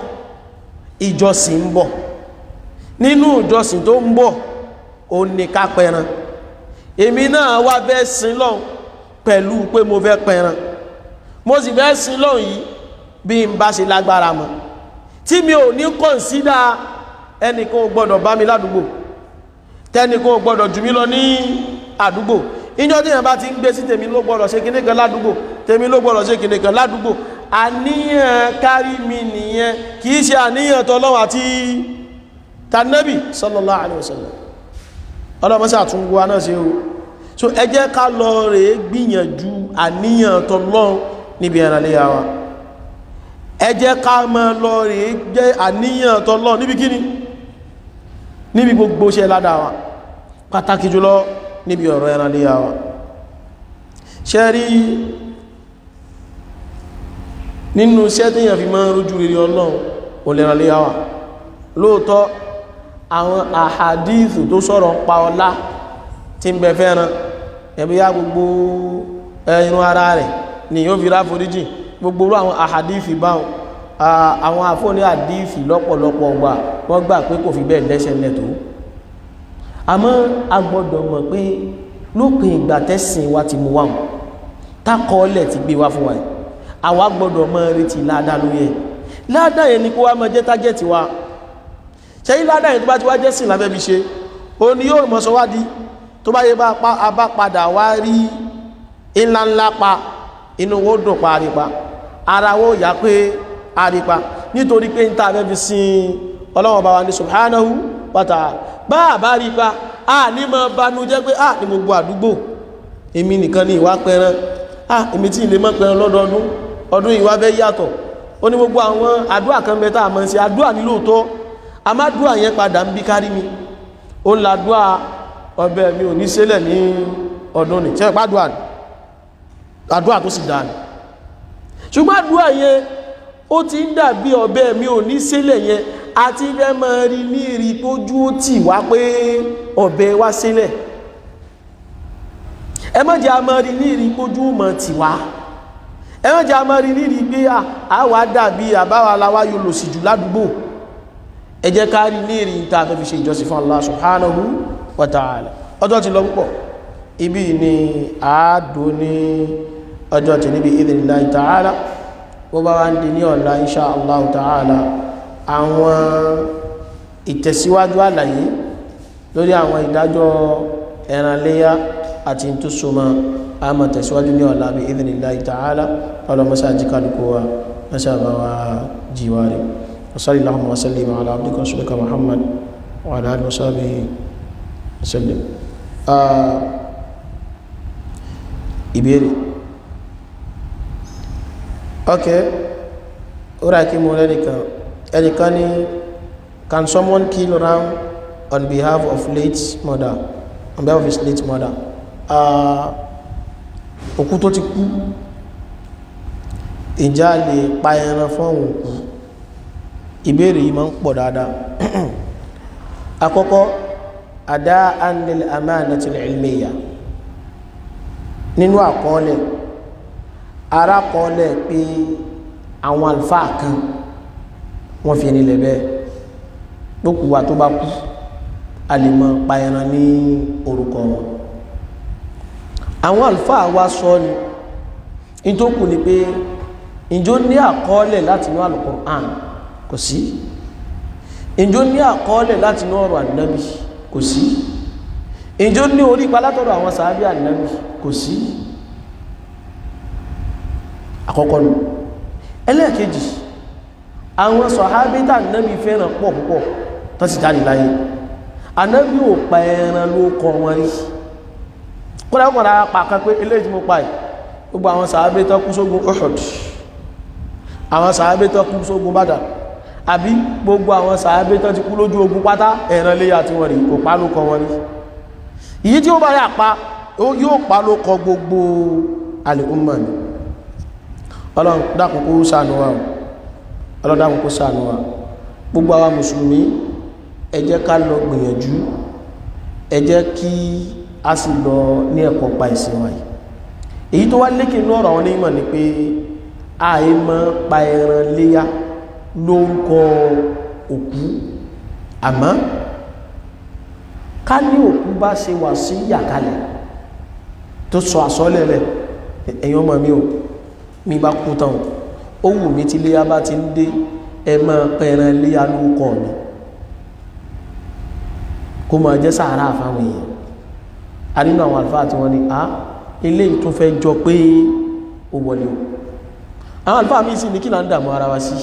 [SPEAKER 1] ìjọsìn ń bọ̀. Nínú ìjọsìn tó ń bọ̀, ó ní ká pẹran. Èmi náà wá fẹ́ sin lọ́hùn pẹ̀lú pé mo fẹ́ pẹran, mo sì fẹ́ sin lọ́hùn yìí bí n bá ṣe lágbára mọ́, tí mi ò ní consider ẹnìkan ò gbọ́dọ̀ bá mi ládùúgbò, tẹnìkan ò gbọ́dọ̀ jù mí lọ ní àdúgbò. Ìjọ tí èèyàn bá ti ń gbé sí tèmi ló gbọ́dọ̀ ṣe kíní kan ládùúgbò, tèmi ló gbọ́dọ̀ ṣe kíní kan ládùúgbò, àníyàn kárí mi nìyẹn, kì í ṣe àníyàn tọlọ́run àti tànàbì sallallahu alaihi wasallam. Ọlọ́mọsí àtúngbò wa náà ṣe o. So ẹ jẹ́ ká lọ rèé gbìyànjú àníyàn tọlọ́run níbi ẹran léyà wa. Ẹ jẹ́ ká máa lọ rèé jẹ́ àníyàn tọlọ́run níbi kíni, níbi gbogbo ṣe ládàá wa, pàtàkì jùlọ níbi ọ̀rọ̀ ẹran léyà wa. Ṣe rí nínú iṣẹ́ tí èèyàn fi máa ń rójú rere Ọlọ́run, olẹ́ran léyà wa. Lóòótọ́, àwọn àhàdíìsù tó sọ̀rọ̀ ń pa ọlá tí ń bẹ fẹ́ràn ẹbí yá, gbogbo irun ara rẹ̀ ni yóò fi ráforíjì, gbogbo orú àwọn àhàdíìsì báwọn, àwọn àfóní àdíìsì lọ́pọ̀lọpọ̀ gbà wọ́n gbà pé kò fi bẹ́ẹ̀ lẹ́sẹ̀ lẹ̀ tó. Àmọ́ a gbọ́dọ̀ mọ̀ pé lópin ìgbà tẹ́sìn wa ti mú wa hàn, tákọọ́lẹ̀ ti gbé wá fún wa yìí, àwa gbọ́dọ̀ máa retí ládàá lórí ẹ̀. Ládàá yẹn ni kó wá máa jẹ́ target wa. Ṣe yí ládàá yẹn tó bá ti wá jẹ́ sìn lábẹ́ fi ṣe, ó ní yóò mọ̀ sọ wá di tó bá yẹ bá a bá padà wá rí ńlá ńlá pa, inú wo dùn pa àrípa, ara wo yá pé àrípa, nítorí pé ń ta abẹ́ fi sin Ọlọ́run bá wa ní subhanahu wa ta'ala. Bá a bá rí pa, a ní máa banú jẹ́ pé a ní gbogbo àdúgbò, èmi nìkan ní ìwà pẹran, a èmi tí ìlé mọ́ pẹran lọ́dọọdún, ọdún ìwà fẹ́ yàtọ̀. Ó ní gbogbo àwọn àdúrà kan bẹ tá a máa ń ṣe, àdúrà ní lóòótọ́, àmàdúrà yẹn padà ń bí kárí mi. Ó ń ladúà ọbẹ̀ mi ò ní sílẹ̀ ní ọdún ní ṣe pàdúà àdúrà tó sì dáa ní. Ṣùgbọ́n àdúrà yẹn, ó ti ń dàbí ọbẹ̀ mi ò ní sílẹ̀ yẹn, àti fẹ́ máa rí ní rí pójú ó tì wá pé ọbẹ̀ wá sílẹ̀. Ẹ má jẹ́ a máa rí ní rí pójú ó mọ̀ tì wá. Ẹ má jẹ́ a máa rí ní rí pé a wà dàbí àbáwa la wá yóò lò sí jù ládùúgbò. Ẹ jẹ́ ká rí ní rí ta tó fi ṣe ìjọsìn fún Allah subhanahu wa ta'ala. Ọjọ́ ti lọ púpọ̀. Ibi ni àádó ní ọjọ́ tí níbi idhnillahi ta'ala. Bó bá wá ń di ní ọ̀la, insha Allah ta'ala, àwọn ìtẹ̀síwájú àlàyé lórí àwọn ìdájọ́ ẹran léyá àti tó súnmọ́, a máa tẹ̀síwájú ní ọ̀la bí idhnillahi ta'ala. Ọlọ́mọsá jíkàlùkù wa, mọ́sá bá wa jíwárí. وصلى اللهم وسلم على عبدك ورسولك محمد وعلى اله وصحبه وسلم. Ìbéèrè. Ok, ó rà kí mo lẹ́nìkan. Ẹnìkan ní, "Can someone kill ram on behalf of late mother, on behalf of his late mother?" Òkú tó ti kú, ìjà lè pa ẹran fún òun òkú? Ìbéèrè yìí máa ń pọ̀ dáadáa. Àkọ́kọ́, ada'an lil amanati al-ilmiyya, nínú àkọọ́lẹ̀ arákọọ́lẹ̀ pé àwọn àlùfáà kan wọ́n fi ẹni lẹ̀bẹ́ gbókù wa tó bá kú, a lè mọ pa ẹran ní orúkọ wọn. Àwọn àlùfáà wa sọ ni ìtókù ni pé ìjọ ní àkọọ́lẹ̀ láti inú Al-Qur'an? Kò sí. Ìjọ ní àkọọ́lẹ̀ láti inú ọ̀rọ̀ Ànábì? Kò sí. Ìjọ ní orí ipa látọ̀dọ̀ àwọn sàábí Ànábì? Kò sí. Àkọ́kọ́ nù. Ẹlẹ́ẹ̀kejì, àwọn sọ̀hábí tá Ànábì fẹ́ràn pọ̀ púpọ̀ tó sì jáde láyé, Ànábì ò pa ẹran ló kọ wọn rí. Kódà kódà pàkan pé eléyìí tí mo pa yìí, gbogbo àwọn sàábí tó kú sógun Uhud, àwọn sàábé tó kú sógun Badr, àbí gbogbo àwọn sàábé tó ti kú lójú ogun pátá, ẹran léyà tí wọ́n rí, kò pa ló kọ wọn rí. Ìyí tí ó bá yà pa, yóò pa ló kọ gbogbo al-umma ni. Ọlọ́run dákun kó ṣàánú wa. Ọlọ́run dákun kó ṣàánú wa. Gbogbo àwa mùsùlùmí, Ẹ jẹ́ ká lọ gbìyànjú, ẹ jẹ́ kí a sì lọ ní ẹ̀kọ́ pa ìsìn wa yìí. Èyí tó wá lékè ní ọ̀rọ̀ àwọn onímọ̀ ni pé àìmọ́ pa ẹran léyá lórúkọ òkú. Àmọ́ ká ní òkú bá ṣe wà sí yàkalẹ̀ tó sọ àsọ́lẹ̀ rẹ̀, ẹ̀yin ọmọ mi ò mi bá kú tán, ó wù mí tí léyá bá ti ń dé, ẹ máa pẹran léyá lórúkọ mi, kó máa jẹ́ sàárà fáwọn èèyàn. A nínú àwọn àlùfáà tí wọ́n ní a eléyìí tó fẹ́ jọ pé ó wọlé o. Àwọn àlùfáà mi sì ní kí là ń dààmú ara wa sí,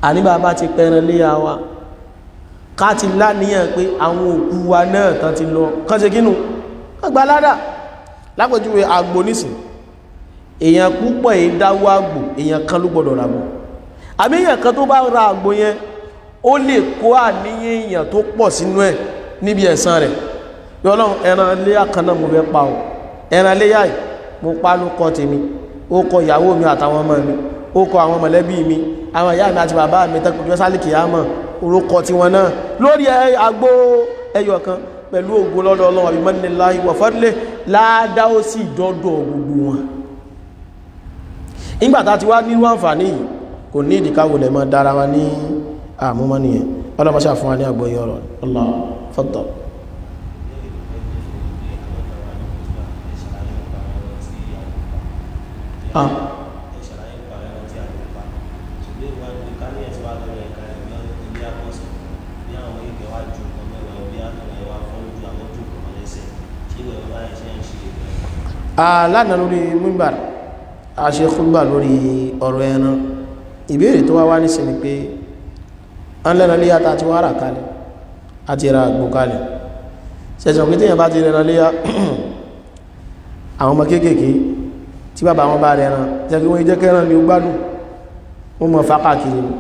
[SPEAKER 1] àní bàbá ti pẹran léyá wa, ká ti láníyàn pé àwọn òkú wa náà tán ti lọ kán ṣe kínú kán gba ládà. Lápèjúwe àgbò nísìn, èèyàn púpọ̀ èyí dáwọ́ àgbò, èèyàn kan ló gbọ́dọ̀ ràgbò. Àbí èèyàn kan tó bá ra àgbò yẹn, ó lè kó àníyàn èèyàn tó pọ̀ sínú ẹ̀ níbi ẹ̀san rẹ̀. Bí Ọlọ́run, ẹran léyà kan náà mo fẹ́ pa o, ẹran léyà yìí mo pa ló kọ́ tèmi, ó kọ ìyàwó mi àtàwọn ọmọ mi, ó kọ àwọn mọ̀lẹ́bí mi, àwọn ìyá mi àti bàbá mi tẹ́kùn sálìkì àmọ́ orúkọ tiwọn náà lórí àgbò ẹyọ kan, pẹ̀lú ògo lọ́dọ̀ Ọlọ́run àbí mọ́nìláì wà fọ́dílé ládá ó sì dọ́dọ̀ gbogbo wọn. Nígbàtà ti wá nírú àǹfààní yìí, kò ní ìdíkáwò lẹ̀ mọ́ dára wa ní àmúmọ́ nìyẹn. Ọlọ́mọṣà fún wa ní àgbọ́yé ọ̀rọ̀. Allah faddal. Ah. Lánàá lórí mímbà a ṣe khutba lórí ọ̀rọ̀ ẹran. Ìbéèrè tó wá wá ní sinmi pé an lẹ́ran léyà ta ti wá rà kalẹ̀, a ti ra àgbò kalẹ̀. Ṣẹ̀ṣẹ̀ pé téèyàn bá ti rẹran léyà, àwọn ọmọ kéékèèké tí bàbá wọn bá rẹran jẹ́ kí wọ́n jẹ́ kẹ́ran ni ó gbádùn, wọ́n mọ̀ fápá kiri ni.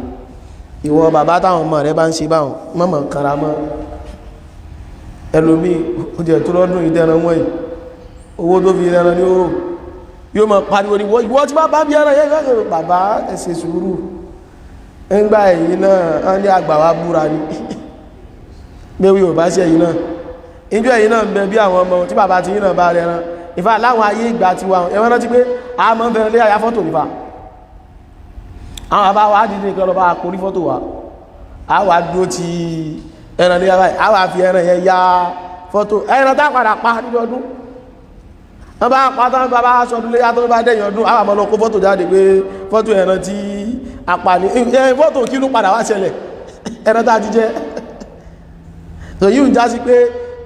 [SPEAKER 1] Ìwọ bàbá táwọn ọmọ rẹ bá ń ṣe báwọn, mọ̀mọ̀ kanra mọ́ ẹlòmíì. Ó jẹ́ tó lọ́dún ìdẹ́ran wọ̀nyí, owó tó fi rẹran ní oró yóò mọ̀ pariwo ní ìwọ tí bá bá bí ẹran yẹn. Yóò bàbá, ẹ ṣe sùúrù. Ńgbà ẹ̀yìn náà wọ́n ní àgbà wa búra ní gbéwì ò bá sí ẹ̀yìn náà, ìjọ ẹ̀yìn náà ń bẹ bí àwọn ọmọ tí bàbá ti yín náà bá rẹran. Ìfà láwọn ayé ìgbà ti wa, ẹ̀wọ́n rántí pé a máa ń fẹ́ràn lé àyà fọ́tò nípa àwọn bàbá wa dìde nìkan lọ bá korí fọ́tò wa, a wà dúró ti ẹran lé báyìí, a wà fi ẹran yẹn ya fọ́tò ẹran tá a padà pa nínú ọdún. Wọ́n bá pátá bá bá sọdún léyá tó bá dẹ̀yìn ọdún, àwọn àmọ́ lọ kó fọ́tò jáde pé fọ́tò ẹran tí a pa ní fọ́tò kí ló padà wá ṣẹlẹ̀ ẹran tá a ti jẹ́. Tó yíò ń já sí pé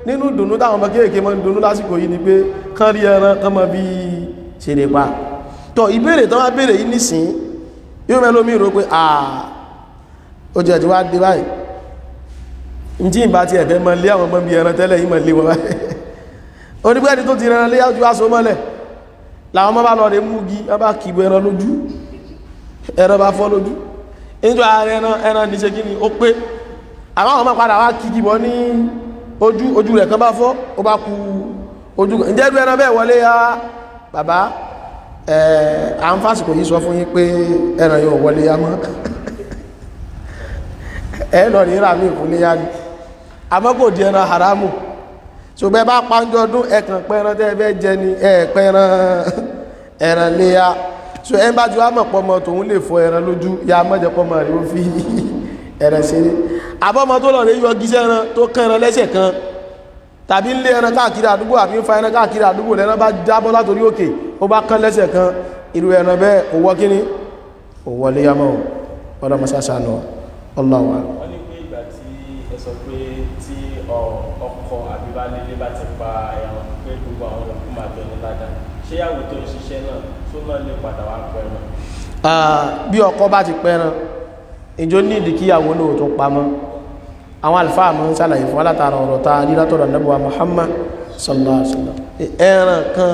[SPEAKER 1] nínú ìdùnnú táwọn ọmọ kéèké mọ́ ń dunnú lásìkò yìí ni pé kán rí ẹran kán mọ́ bí ṣe lè pa. Tó ìbéèrè tán wá béèrè yìí nísìn, yóò mẹ́ lómi rò pé à ó jẹ́ ti wá dé báyìí, ntí ìbá ti ẹ̀fẹ́ mọ́ lé àwọn ọmọ bí ẹran tẹ́lẹ̀ yìí mọ́ lé wọn báyìí. Onígbẹ́ni tó ti rẹran léyá ojú aṣọ mọ́lẹ̀ làwọn ọmọ bá lọ rẹ̀ mú gí, wọ́n bá kìbọ ẹran lójú, ẹran bá fọ́ lójú. Níjọ́ ààrẹ ẹran ẹran ní ṣe kí ni ó pé àwọn ọmọ padà wá kìkì bọ́ ní ojú, ojú rẹ̀ kan bá fọ́, ó bá ku ojú. Ǹjẹ́ irú ẹran bẹ́ẹ̀ wọlé ya bàbá? Ẹ̀ à ń fásitì yìí sọ fún yín pé ẹran yóò wọlé ya mọ́, ẹ lọ rí rà mí ìkúnlé ya ni. Àmọ́ kò di ẹran haramu. So bẹ́ẹ̀ bá pàǹjọ ọdún, ẹ̀kàn pẹran tẹ́ ẹ fẹ́ jẹ ni, ẹ pẹran ẹran léya. So ẹ bá ju àmọ̀ pọmọ tòun lè fọ ẹran lójú ya, mọ̀jẹ̀ pọmọ rẹ̀ ó fi ẹran ṣeré. Àbọ̀mọ tó lọ rẹ̀ yọ gíṣẹ́ ẹran tó kán ẹran lẹ́sẹ̀ kan, tàbí ń lé ẹran káàkiri àdúgbò, àbí ń fa ẹran káàkiri àdúgbò, lẹ́ran bá jábọ́ látòrí òkè, ó bá kán lẹ́sẹ̀ kan, irú ẹran bẹ́ẹ̀ kò wọ́ kíní, kò wọlé yámọ́. Ọlọ́mọṣáṣá nù. Allahu a'lam.
[SPEAKER 2] Wọ́n ní pé ìgbà tí ẹ sọ pé tí ọkọ àbí baálé ilé bá ti pa ẹran, pé gbogbo àwọn òkú máa jọ ní ládàá, ṣé ìyàwó tó ń ṣiṣẹ́ náà tó náà lè padà wá pẹran?
[SPEAKER 1] Bí ọkọ bá ti pẹran, ìjọ ní ìdí kíyàwó náà tó pamọ́. Àwọn àlùfáà máa ń ṣàlàyé fún alátara ọ̀rọ̀ ta rírátọ̀rọ̀ Ànábì wa Muhammad sallallahu alaihi wasallam, ẹran kan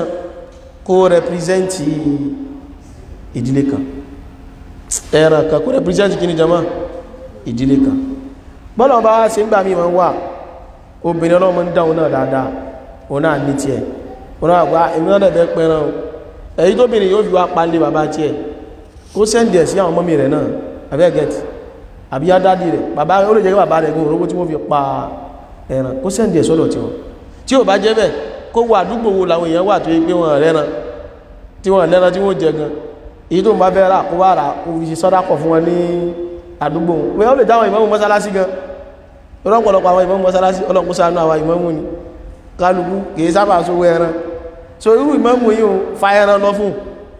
[SPEAKER 1] kó rẹpírẹsẹ̀ntì ìdílé kan, ẹran kan kó rẹpírẹsẹ̀ntì kí ni jama, ìdílé kan. Bọ́lá bá wá ṣe ń gbà mí wọn wà, obìnrin ọlọ́mọ ń dáhùn náà dáadáa, òun náà ní tiẹ̀, òun náà gba èmi náà dẹ̀bẹ̀ pẹran o. Èyí tóbìnrin yóò fi wá palẹ̀ bàbá tiẹ̀, kó sẹ́ndì ẹ̀ sí àwọn mọ́mí rẹ̀ náà, àbẹ́ gẹ̀ẹ́tì. Àbí yá dádì rẹ̀, bàbá rẹ̀, ó lè jẹ́ kí bàbá rẹ̀ gún orógbó tí wọ́n fi pa ẹran, kó sẹ́ndì ẹ̀ sọ́dọ̀ tiwọn. Tí ò bá jẹ́ bẹ́ẹ̀, kó wà àdúgbò wo làwọn èèyàn wà tó yẹ pé wọ́n rẹ́ran, tí wọ́n lẹ́ran tí wọ́n jẹ gan, èyí tó ń bá fẹ́ rà, kó wá rà, kó fi ṣe sọ́dákọ̀ fún wọn ní àdúgbò wọn. Ó lè jáwọn ìmámù mọ́sálásí gan. Ọlọ́pọ̀lọpọ̀ àwọn ìmámù mọ́sálásí, ọlọ́pọ̀ ṣàánú àwọn ìmámù ni, kálukú kìí sábà sówó ẹran. So irú ìmámù yìí ó fa ẹran lọ fún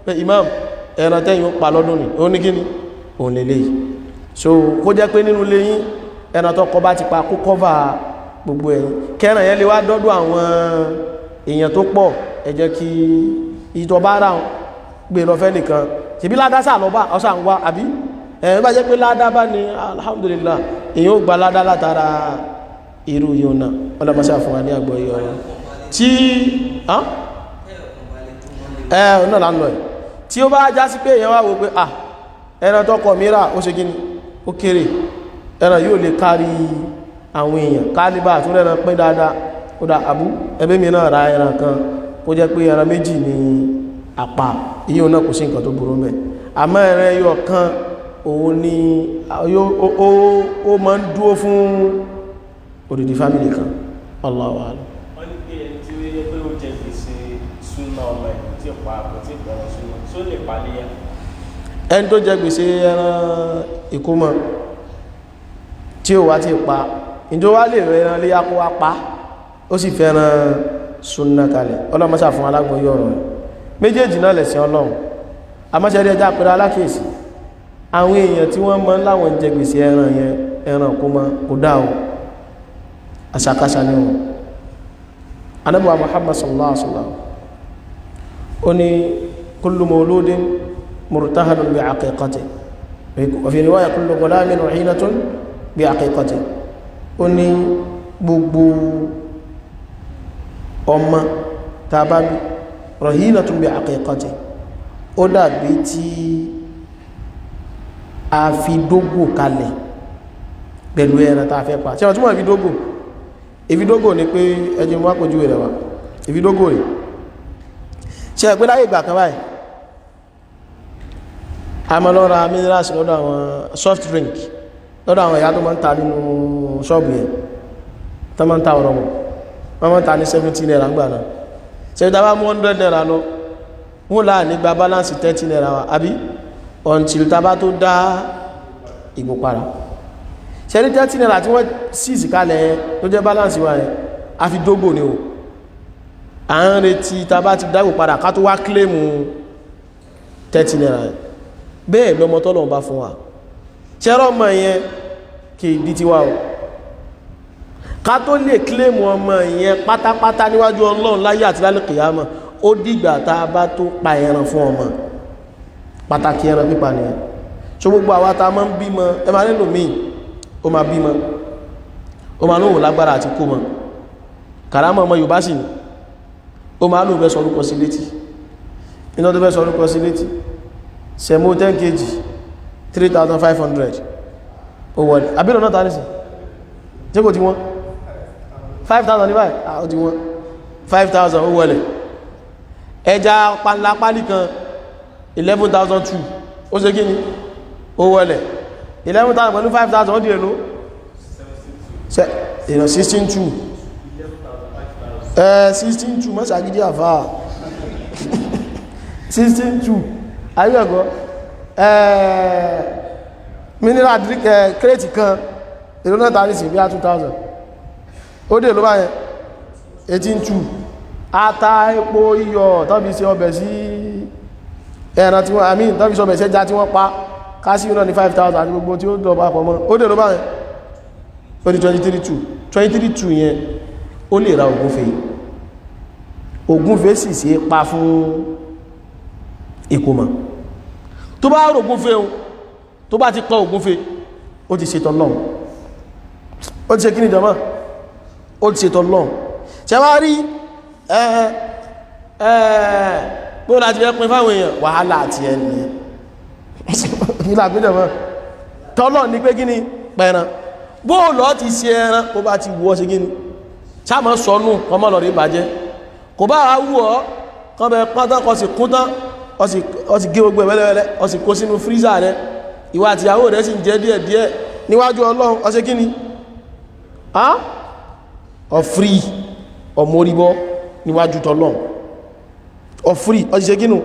[SPEAKER 1] pé, "Ìmámù, ẹran tẹ́yìn ó pa lọ́dún ni." Ó ní kíni òun lè léyìí. So kó jẹ́ pé nínú ilé yín, ẹran tó kọ bá ti pa, kó kọ́fà gbogbo ẹ̀yìn, kẹran yẹn lè wá dọ́dọ̀ àwọn èèyàn tó pọ̀. Ẹ jẹ́ kí ìjọba rà gbé lọ fẹ́ nìkan, ṣèbí ládá sáà lọ bá ọ̀sà ń wá, àbí ẹ̀ bá jẹ́ pé ládá bá ní, alhamdulillah, èyàn ó gba ládá látara irú yìí náà. Ọlọ́mọṣà fún wa ní àgbọ́yé ọ̀rọ̀ tí ẹ náà lánàá ẹ̀. Tí ó bá já sí pé èèyàn wá wò pé, ah, ẹran tọkọ mi rà, ó ṣe gíní, ó kéré, ẹran yóò lè kárí àwọn èèyàn, kálíbà tó rẹran pín dáadáa, ó dá àbú ẹbí mi náà ra ẹran kan, kó jẹ́ pé ẹran méjì ní àpá ìyíò náà, kò sí nǹkan tó burú mẹ́. Àmọ́ ẹran ẹyọ kan, òun ni ó máa ń dúó fún odidi family kan. Allahu a'lam.
[SPEAKER 2] Wọ́n ní pé ẹni tí ó yẹ pé ó jẹ gbèsè súná ọmọ ẹ̀, kò tí ì pa, kò tí ì pẹ̀rọ súná, tó lè pa léyà?
[SPEAKER 1] Ẹni tó jẹ gbèsè ẹran ìkómọ tí ó wá ti pa, ìjọ wá lè rẹ ẹran léyà kó wá pa, ó sì fẹ́ràn súnà kalẹ̀? Ọlọ́mọsà fún alágbóyè ọ̀rọ̀ rẹ̀. Méjèèjì náà lẹ̀sìn Ọlọ́run. Àmọ́ṣẹ́rí ẹjá pẹ̀lú alákèésí àwọn èèyàn tí wọ́n mọ́ láwọn jẹ gbèsè ẹran yẹn, ẹran kó mọ́, kó dá o, àṣàkáṣà ní wọn. Ànábì wa Muhammad sallallahu alaihi wasallam, ó ní kullu mawludin murtahanun bi aqiqati, wa fi riwaya kullu ghulamin rahinatun bi aqiqati. Ó ní gbogbo ọmọ tá bá bí, rahinatun bi aqiqati, ó dàbí tí a fi dógò kalẹ̀ pẹ̀lú ẹran tá a fẹ́ pa. Tí wọ́n túnmọ̀ ìfidógò? Ìfidógò ni pé ẹjẹ́ mú àpòjú rẹ̀ wá. Ìfidógò rẹ̀ ṣe ẹ̀pẹ́ láyé ìgbà kan báyìí, a máa lọ ra minerals lọ́dọ̀ àwọn, soft drink lọ́dọ̀ àwọn ìyá tó máa ń ta nínú ṣọ́ọ̀bù yẹn, tó máa ń ta ọ̀rọ̀ wọn, wọ́n máa ń ta ní 70 naira gbà náà. Ṣe tá bá mú 100 naira lọ, wọ́n láà ní gba balance 30 naira wa, àbí until tá bá tó dá ìgbò padà. Ṣe ní 30 naira tí wọ́n síìsì kalẹ̀ yẹn tó jẹ́ balance wa yẹn, a fi dógò ni o. À ń retí tá bá ti dágbò padà ká tó wá claim 30 naira yẹn. Bẹ́ẹ̀ lọmọ tọ́lọ̀ bá fún wa, ṣẹ́rọ ọmọ yẹn kì í di tiwa o. Ká tó lè claim ọmọ yẹn pátápátá níwájú Ọlọ́run láyé àti lálẹ́ kìyàmọ̀, ó dìgbà tá a bá tó pa ẹran fún ọmọ. Pàtàkì ẹran pípa nìyẹn. So gbogbo àwa tá a máa ń bímọ, ẹ máa nílò míì, ó máa bímọ, ó máa lóhùn lágbára àti kó mọ kàrámọ̀ ọmọ Yorùbá sì ni, ó máa lóhùn fẹ́ sọ orúkọ sí létí, iná tó fẹ́ sọ orúkọ sí létí, sẹ̀mó 10 kg, 3,500, ó wọlé. Àbílò náà tàrí sí tí kò tí wọ́n 5,000 ní báyìí? Ó ti wọ́n. 5,000, ó wọlé. Ẹja panla pálí kan, 11,200, ó ṣe kíni, ó wọlé. 11,000 pẹ̀lú 5,000, ó di èlò ìrọ̀ 16,2, 16,2. Mọ́sàgídí àfáà, 16,2 ayé ẹ̀gọ́. Mineral drink crate kan, èrò náà tàrí sí bí i 2,000, ó dé ló bá yẹn, 18,2. Ata, epo, iyọ̀ tọ́bí sí ọbẹ̀ sí ẹran tí wọ́n, àmì tọ́bí sí ọbẹ̀ sẹ́já tí wọ́n pa kásí náà ní 5,000 àti gbogbo tí ó dọ̀ papọ̀ mọ́, ó dé ló bá yẹn, ó di 23,2. 23,2 yẹn, ó lè ra ògúnfe. Ògúnfe sì sí pa fún ìkómọ. Tó bá rò ògúnfe o, tó bá ti pọ̀ ògúnfe, ó ti ṣètò Ọlọ́run. Ó ti ṣe kí ni, jọmọ́? Ó ti ṣètò Ọlọ́run. Ṣe wá rí bó láti fẹ́ pín fáwọn èèyàn, wàhálà àti ẹni nílà pín, jọmọ́? Tọ́lọ̀ ní pé kí ni pẹ̀ràn, bó lọ ti ṣe ẹran, kó bá ti wọ́ ṣe kí ni, sáàmọ́ sọnù, kọmọ́ lọ rí bàjẹ́. Kò bá wù ọ́ kọ́ bẹ pátá, kọ́ sì kún tán, ọ sì gé gbogbo ẹ̀ wẹ́lẹ́wẹ́lẹ́, ọ sì kó sínú freezer rẹ, ìwà àtìyàwó rẹ sì ń jẹ díẹ̀ díẹ̀. Níwájú Ọlọ́run ọṣẹ́ kí ni ọ̀frí ọmọríbọ́ níwájú tọ́lọ́run, ọ̀frí ọṣẹ́ kínú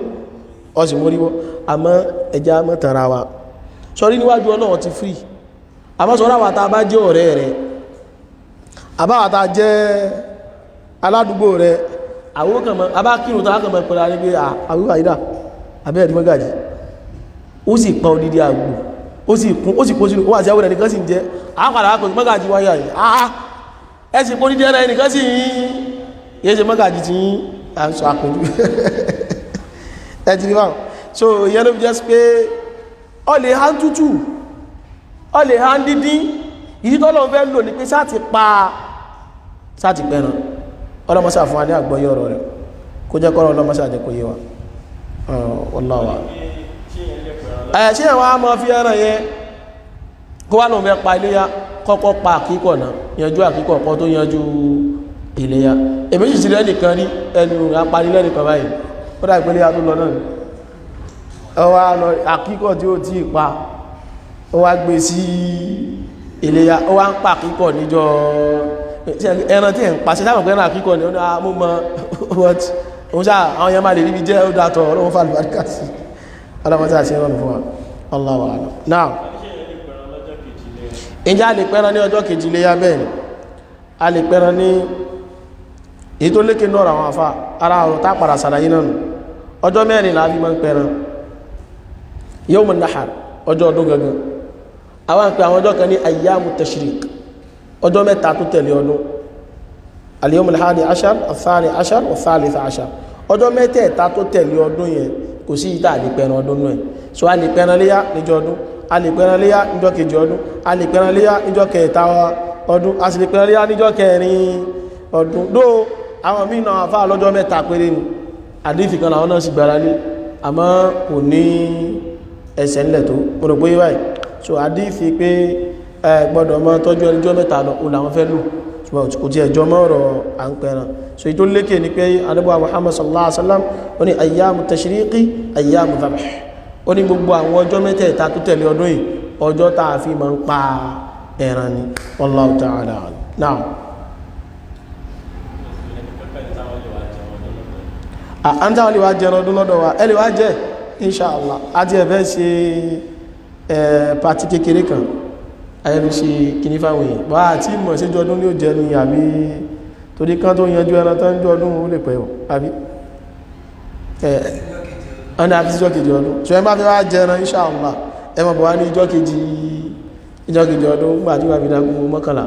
[SPEAKER 1] ọṣì mọ́ríbọ́. Àmọ́ ẹja mọ́tara wa sọrí, níwájú Ọlọ́run ti frí. Àmọ́ sọ́rọ̀ àwọn tá bá jẹ́ ọ̀rẹ́ rẹ̀, àbáwà tá jẹ́ aládùúgbò rẹ̀, àwọn kan mọ́ abákírùn tó kàn mọ́ pẹ̀lú àrígbé àwíwà ìdá abẹ́ẹ̀dì mọ́gàjì, ó sì pa odidi àgbò, ó sì kún, ó sì kó sínú, ó wà sí àwọn ẹnìkan sì ń jẹ́ àpàdà àpò mọ́gàjì wáyà yìí, àá ẹ sì kó odidi ẹran ẹnìkan sì ń yé ṣe mọ́gàjì tí à ń sọ àpòjú ẹ ti rí báwọn. So ìyẹn ló fi jẹ́ pé ọ lè hán tútù, ọ lè hán dídín, ìdí tọ́lọ́ fẹ́ lò ní pé sáà ti pa, sáà ti pẹran. Ọlọ́mọsá fún wa ní àgbọ́yé ọ̀rọ̀ rẹ̀, kó jẹ́ kọ́rọ̀ ọlọ́mọsá jẹ́ kó yé wa. Wallahu a'lam. Ẹ̀ ṣé àwọn a máa fi ẹran yẹn kó wá lóun fẹ́ pa iléyá, kọ́kọ́ pa àkíkọ̀ náà, yanjú àkíkọ̀ kan tó yanjú iléyá. Èmi sì ti rẹ́ nìkan rí, ẹnu apanilẹ́ nìkan báyìí, ó dà ìpínlẹ̀ tó lọ náà ó wá lọ àkíkọ̀ tí ó tí ì pa, ó wá gbé sí iléyá, ó wá ń pa àkíkọ̀ níjọ́ ẹran tí ẹ̀ ń pa sí sáwọn pẹ̀lú àkíkọ̀ ni ó ní àmúmọ̀ what òun sáà àwọn yẹn máa lè ríbi jẹ́ ó dátọ̀ ọlọ́run fà lùbáríkà sí ọlọ́mọdé àti ìrọ̀lù fún wa. Allahu a'lam. Náà ìjà a lè pẹran ní ọjọ́ kejì léyá? Bẹ́ẹ̀ ni, a lè pẹran ní èyí tó lékè náà àwọn afá ara ọ̀rọ̀ tá padà sàlàyé náà nù. Ọjọ́ mẹ́rin la fi máa ń pẹran: yawmun nahar, ọjọ́ ọdún gangan, àwọn àpẹ àwọn ọjọ́ kan ní ayyamu tashriq, ọjọ́ mẹ́ta tó tẹ̀lé ọdún, al-yawmul hadi ashar, ath-thani ashar, wa-thalith ashar, ọjọ́ mẹ́tẹ̀ẹ̀ta tó tẹ̀lé ọdún yẹn, kò sí ìta àlè pẹran ọdún náà. So a lè pẹran léyá níjọ́ ọdún, a lè pẹran léyá níjọ́ kejì ọdún, a lè pẹran léyá níjọ́ kẹta ọdún, a sì lè pẹran léyá níjọ́ kẹrin ọdún. Dó àwọn míì náà àfáà lọ́jọ́ mẹ́ta péré ni, àdífì kan làwọn náà sì gbára lé, àmọ́ kò ní ẹsẹ̀ ńlẹ̀ tó mo rò pé báyìí. So àdífì pé ẹ gbọ́dọ̀ mọ́ tọ́jú ẹnijọ́ mẹ́ta lọ, òun làwọn fẹ́ lò, ṣùgbọ́n kò tí ẹjọ́ mọ́ ọ̀rọ̀ à ń pẹran. So èyí tó lékè ni pé Ànábì Muhammad sallallahu alaihi wasallam ó ní ayyamu tashriqi ayyamu dhabh, ó ní gbogbo àwọn ọjọ́ mẹ́tẹ̀ẹ̀ta tó tẹ̀lé ọdún yìí, ọjọ́ tá a fi máa ń pa ẹran ni. Wallahu ta'ala a'lam. Naam. À ń táwọn lè wá jẹran ọdún lọ́dọ̀ wa, ẹ lè wá jẹ inṣàlá. Àti ẹ̀fẹ́ ṣe pàtí kékeré kan, ayẹ́fi ṣe kìíní fáwọn èèyàn wá àti ìmọ̀ sí jọdún ní ó jẹ ní àbí torí kan tó yanjú ẹran tán jọ ọdún ó lè pẹ̀ ọ̀ àbí ọ̀nà àfi síjọ́ kejì ọdún. So ẹ bá fẹ́ wá jẹran inṣàlá, ẹ mọ̀ bọ̀ wá ní ìjọ́ kejì, ìjọ́ kejì ọdún gbà tí wà fi dágún 11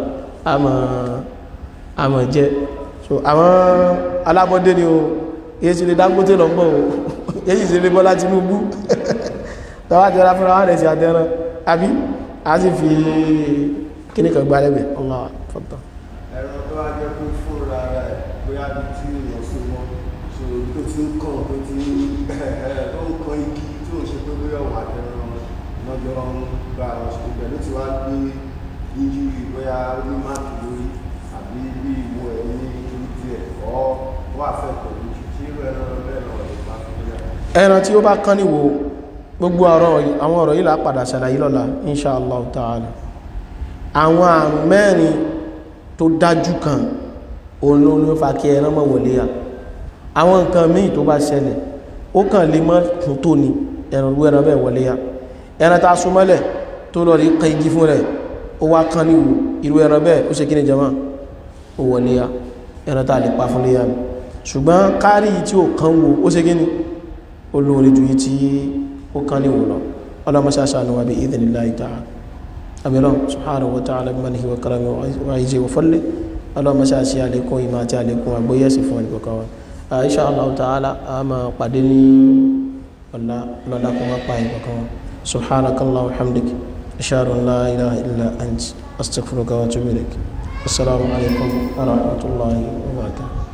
[SPEAKER 1] àmọ̀ jẹ. So àwọn alábọ́dé ni o, èyí sì lè Dangote lọ gbọ́ o, èyí sì lè Bọ́lá Tinubu tọ́wá ti ra fúnra wọn rẹ̀ sí àtẹran àbí a sì fi kíní kan gbá lẹ́gbẹ̀ẹ́. Allah fọ́tọ̀.
[SPEAKER 3] Ẹran tó wá jẹ́ kó fúnra rẹ̀, bóyá bí tí èèyàn so mọ́, so tó ti ń kàn, tó ti tó ń kan igi, tí ò ń ṣe pé bóyá òun àtẹran lọ́jọ́ ń gba ibẹ̀ ló ti wá gbé injury, bóyá ó ní máàkì lórí àbí bí ìwo ẹ̀ ní kíní díẹ̀ ọ́ wà fẹ́ pẹ̀lú jù, tí irú ẹran bẹ́ẹ̀ náà lè pa fún yà?
[SPEAKER 1] Ẹran tí ó bá kán níwò, gbogbo àwọn ọ̀rọ̀ yìí là padà ṣàlàyé lọ́la insha Allah ta'ala. Àwọn àrùn mẹ́rin tó dájú kan òun ló ní ó fa kí ẹran mọ́ wọlé yà. Àwọn nǹkan míì tó bá ṣẹlẹ̀, ó kàn lè mọ́ tún tó ní ẹran irú ẹran bẹ́ẹ̀ wọlé yà. Ẹran tá a so mọ́lẹ̀ tó lọ rí kan igi fún rẹ̀, ó wá kán níwò, irú ẹran bẹ́ẹ̀ ó ṣe kí ni jama? Ó wọlé yà, ẹran tá a lè pa fún léyà mi. Ṣùgbọ́n kárí tí ó kán wo, ó ṣe kí ni, ó lóore ju yìí tí ó kán níwò lọ. Ọlọ́mọṣáṣá ni wà bí idhnillahi ta'ala. Abẹ́lọ́ subhanahu wa ta'ala bi mannihi wa karamihi wa izzihi wa fadlihi, ọlọ́mọṣáṣí àlékún ìmọ̀ àti àlékún àgbóyẹ̀sì fún ẹnìkọ̀ọ̀kan wa. Insha Allah ta'ala, a máa pàdé ní ọ̀la lọ́la kó má pa ẹnìkọ̀ọ̀kan wa. Subhanakallah wa hamdik, ashhadu an la ilaha illa ant, astaghfiruka wa atubu ilaik. Assalamu alaikum wa rahmatullahi wa barakatuh.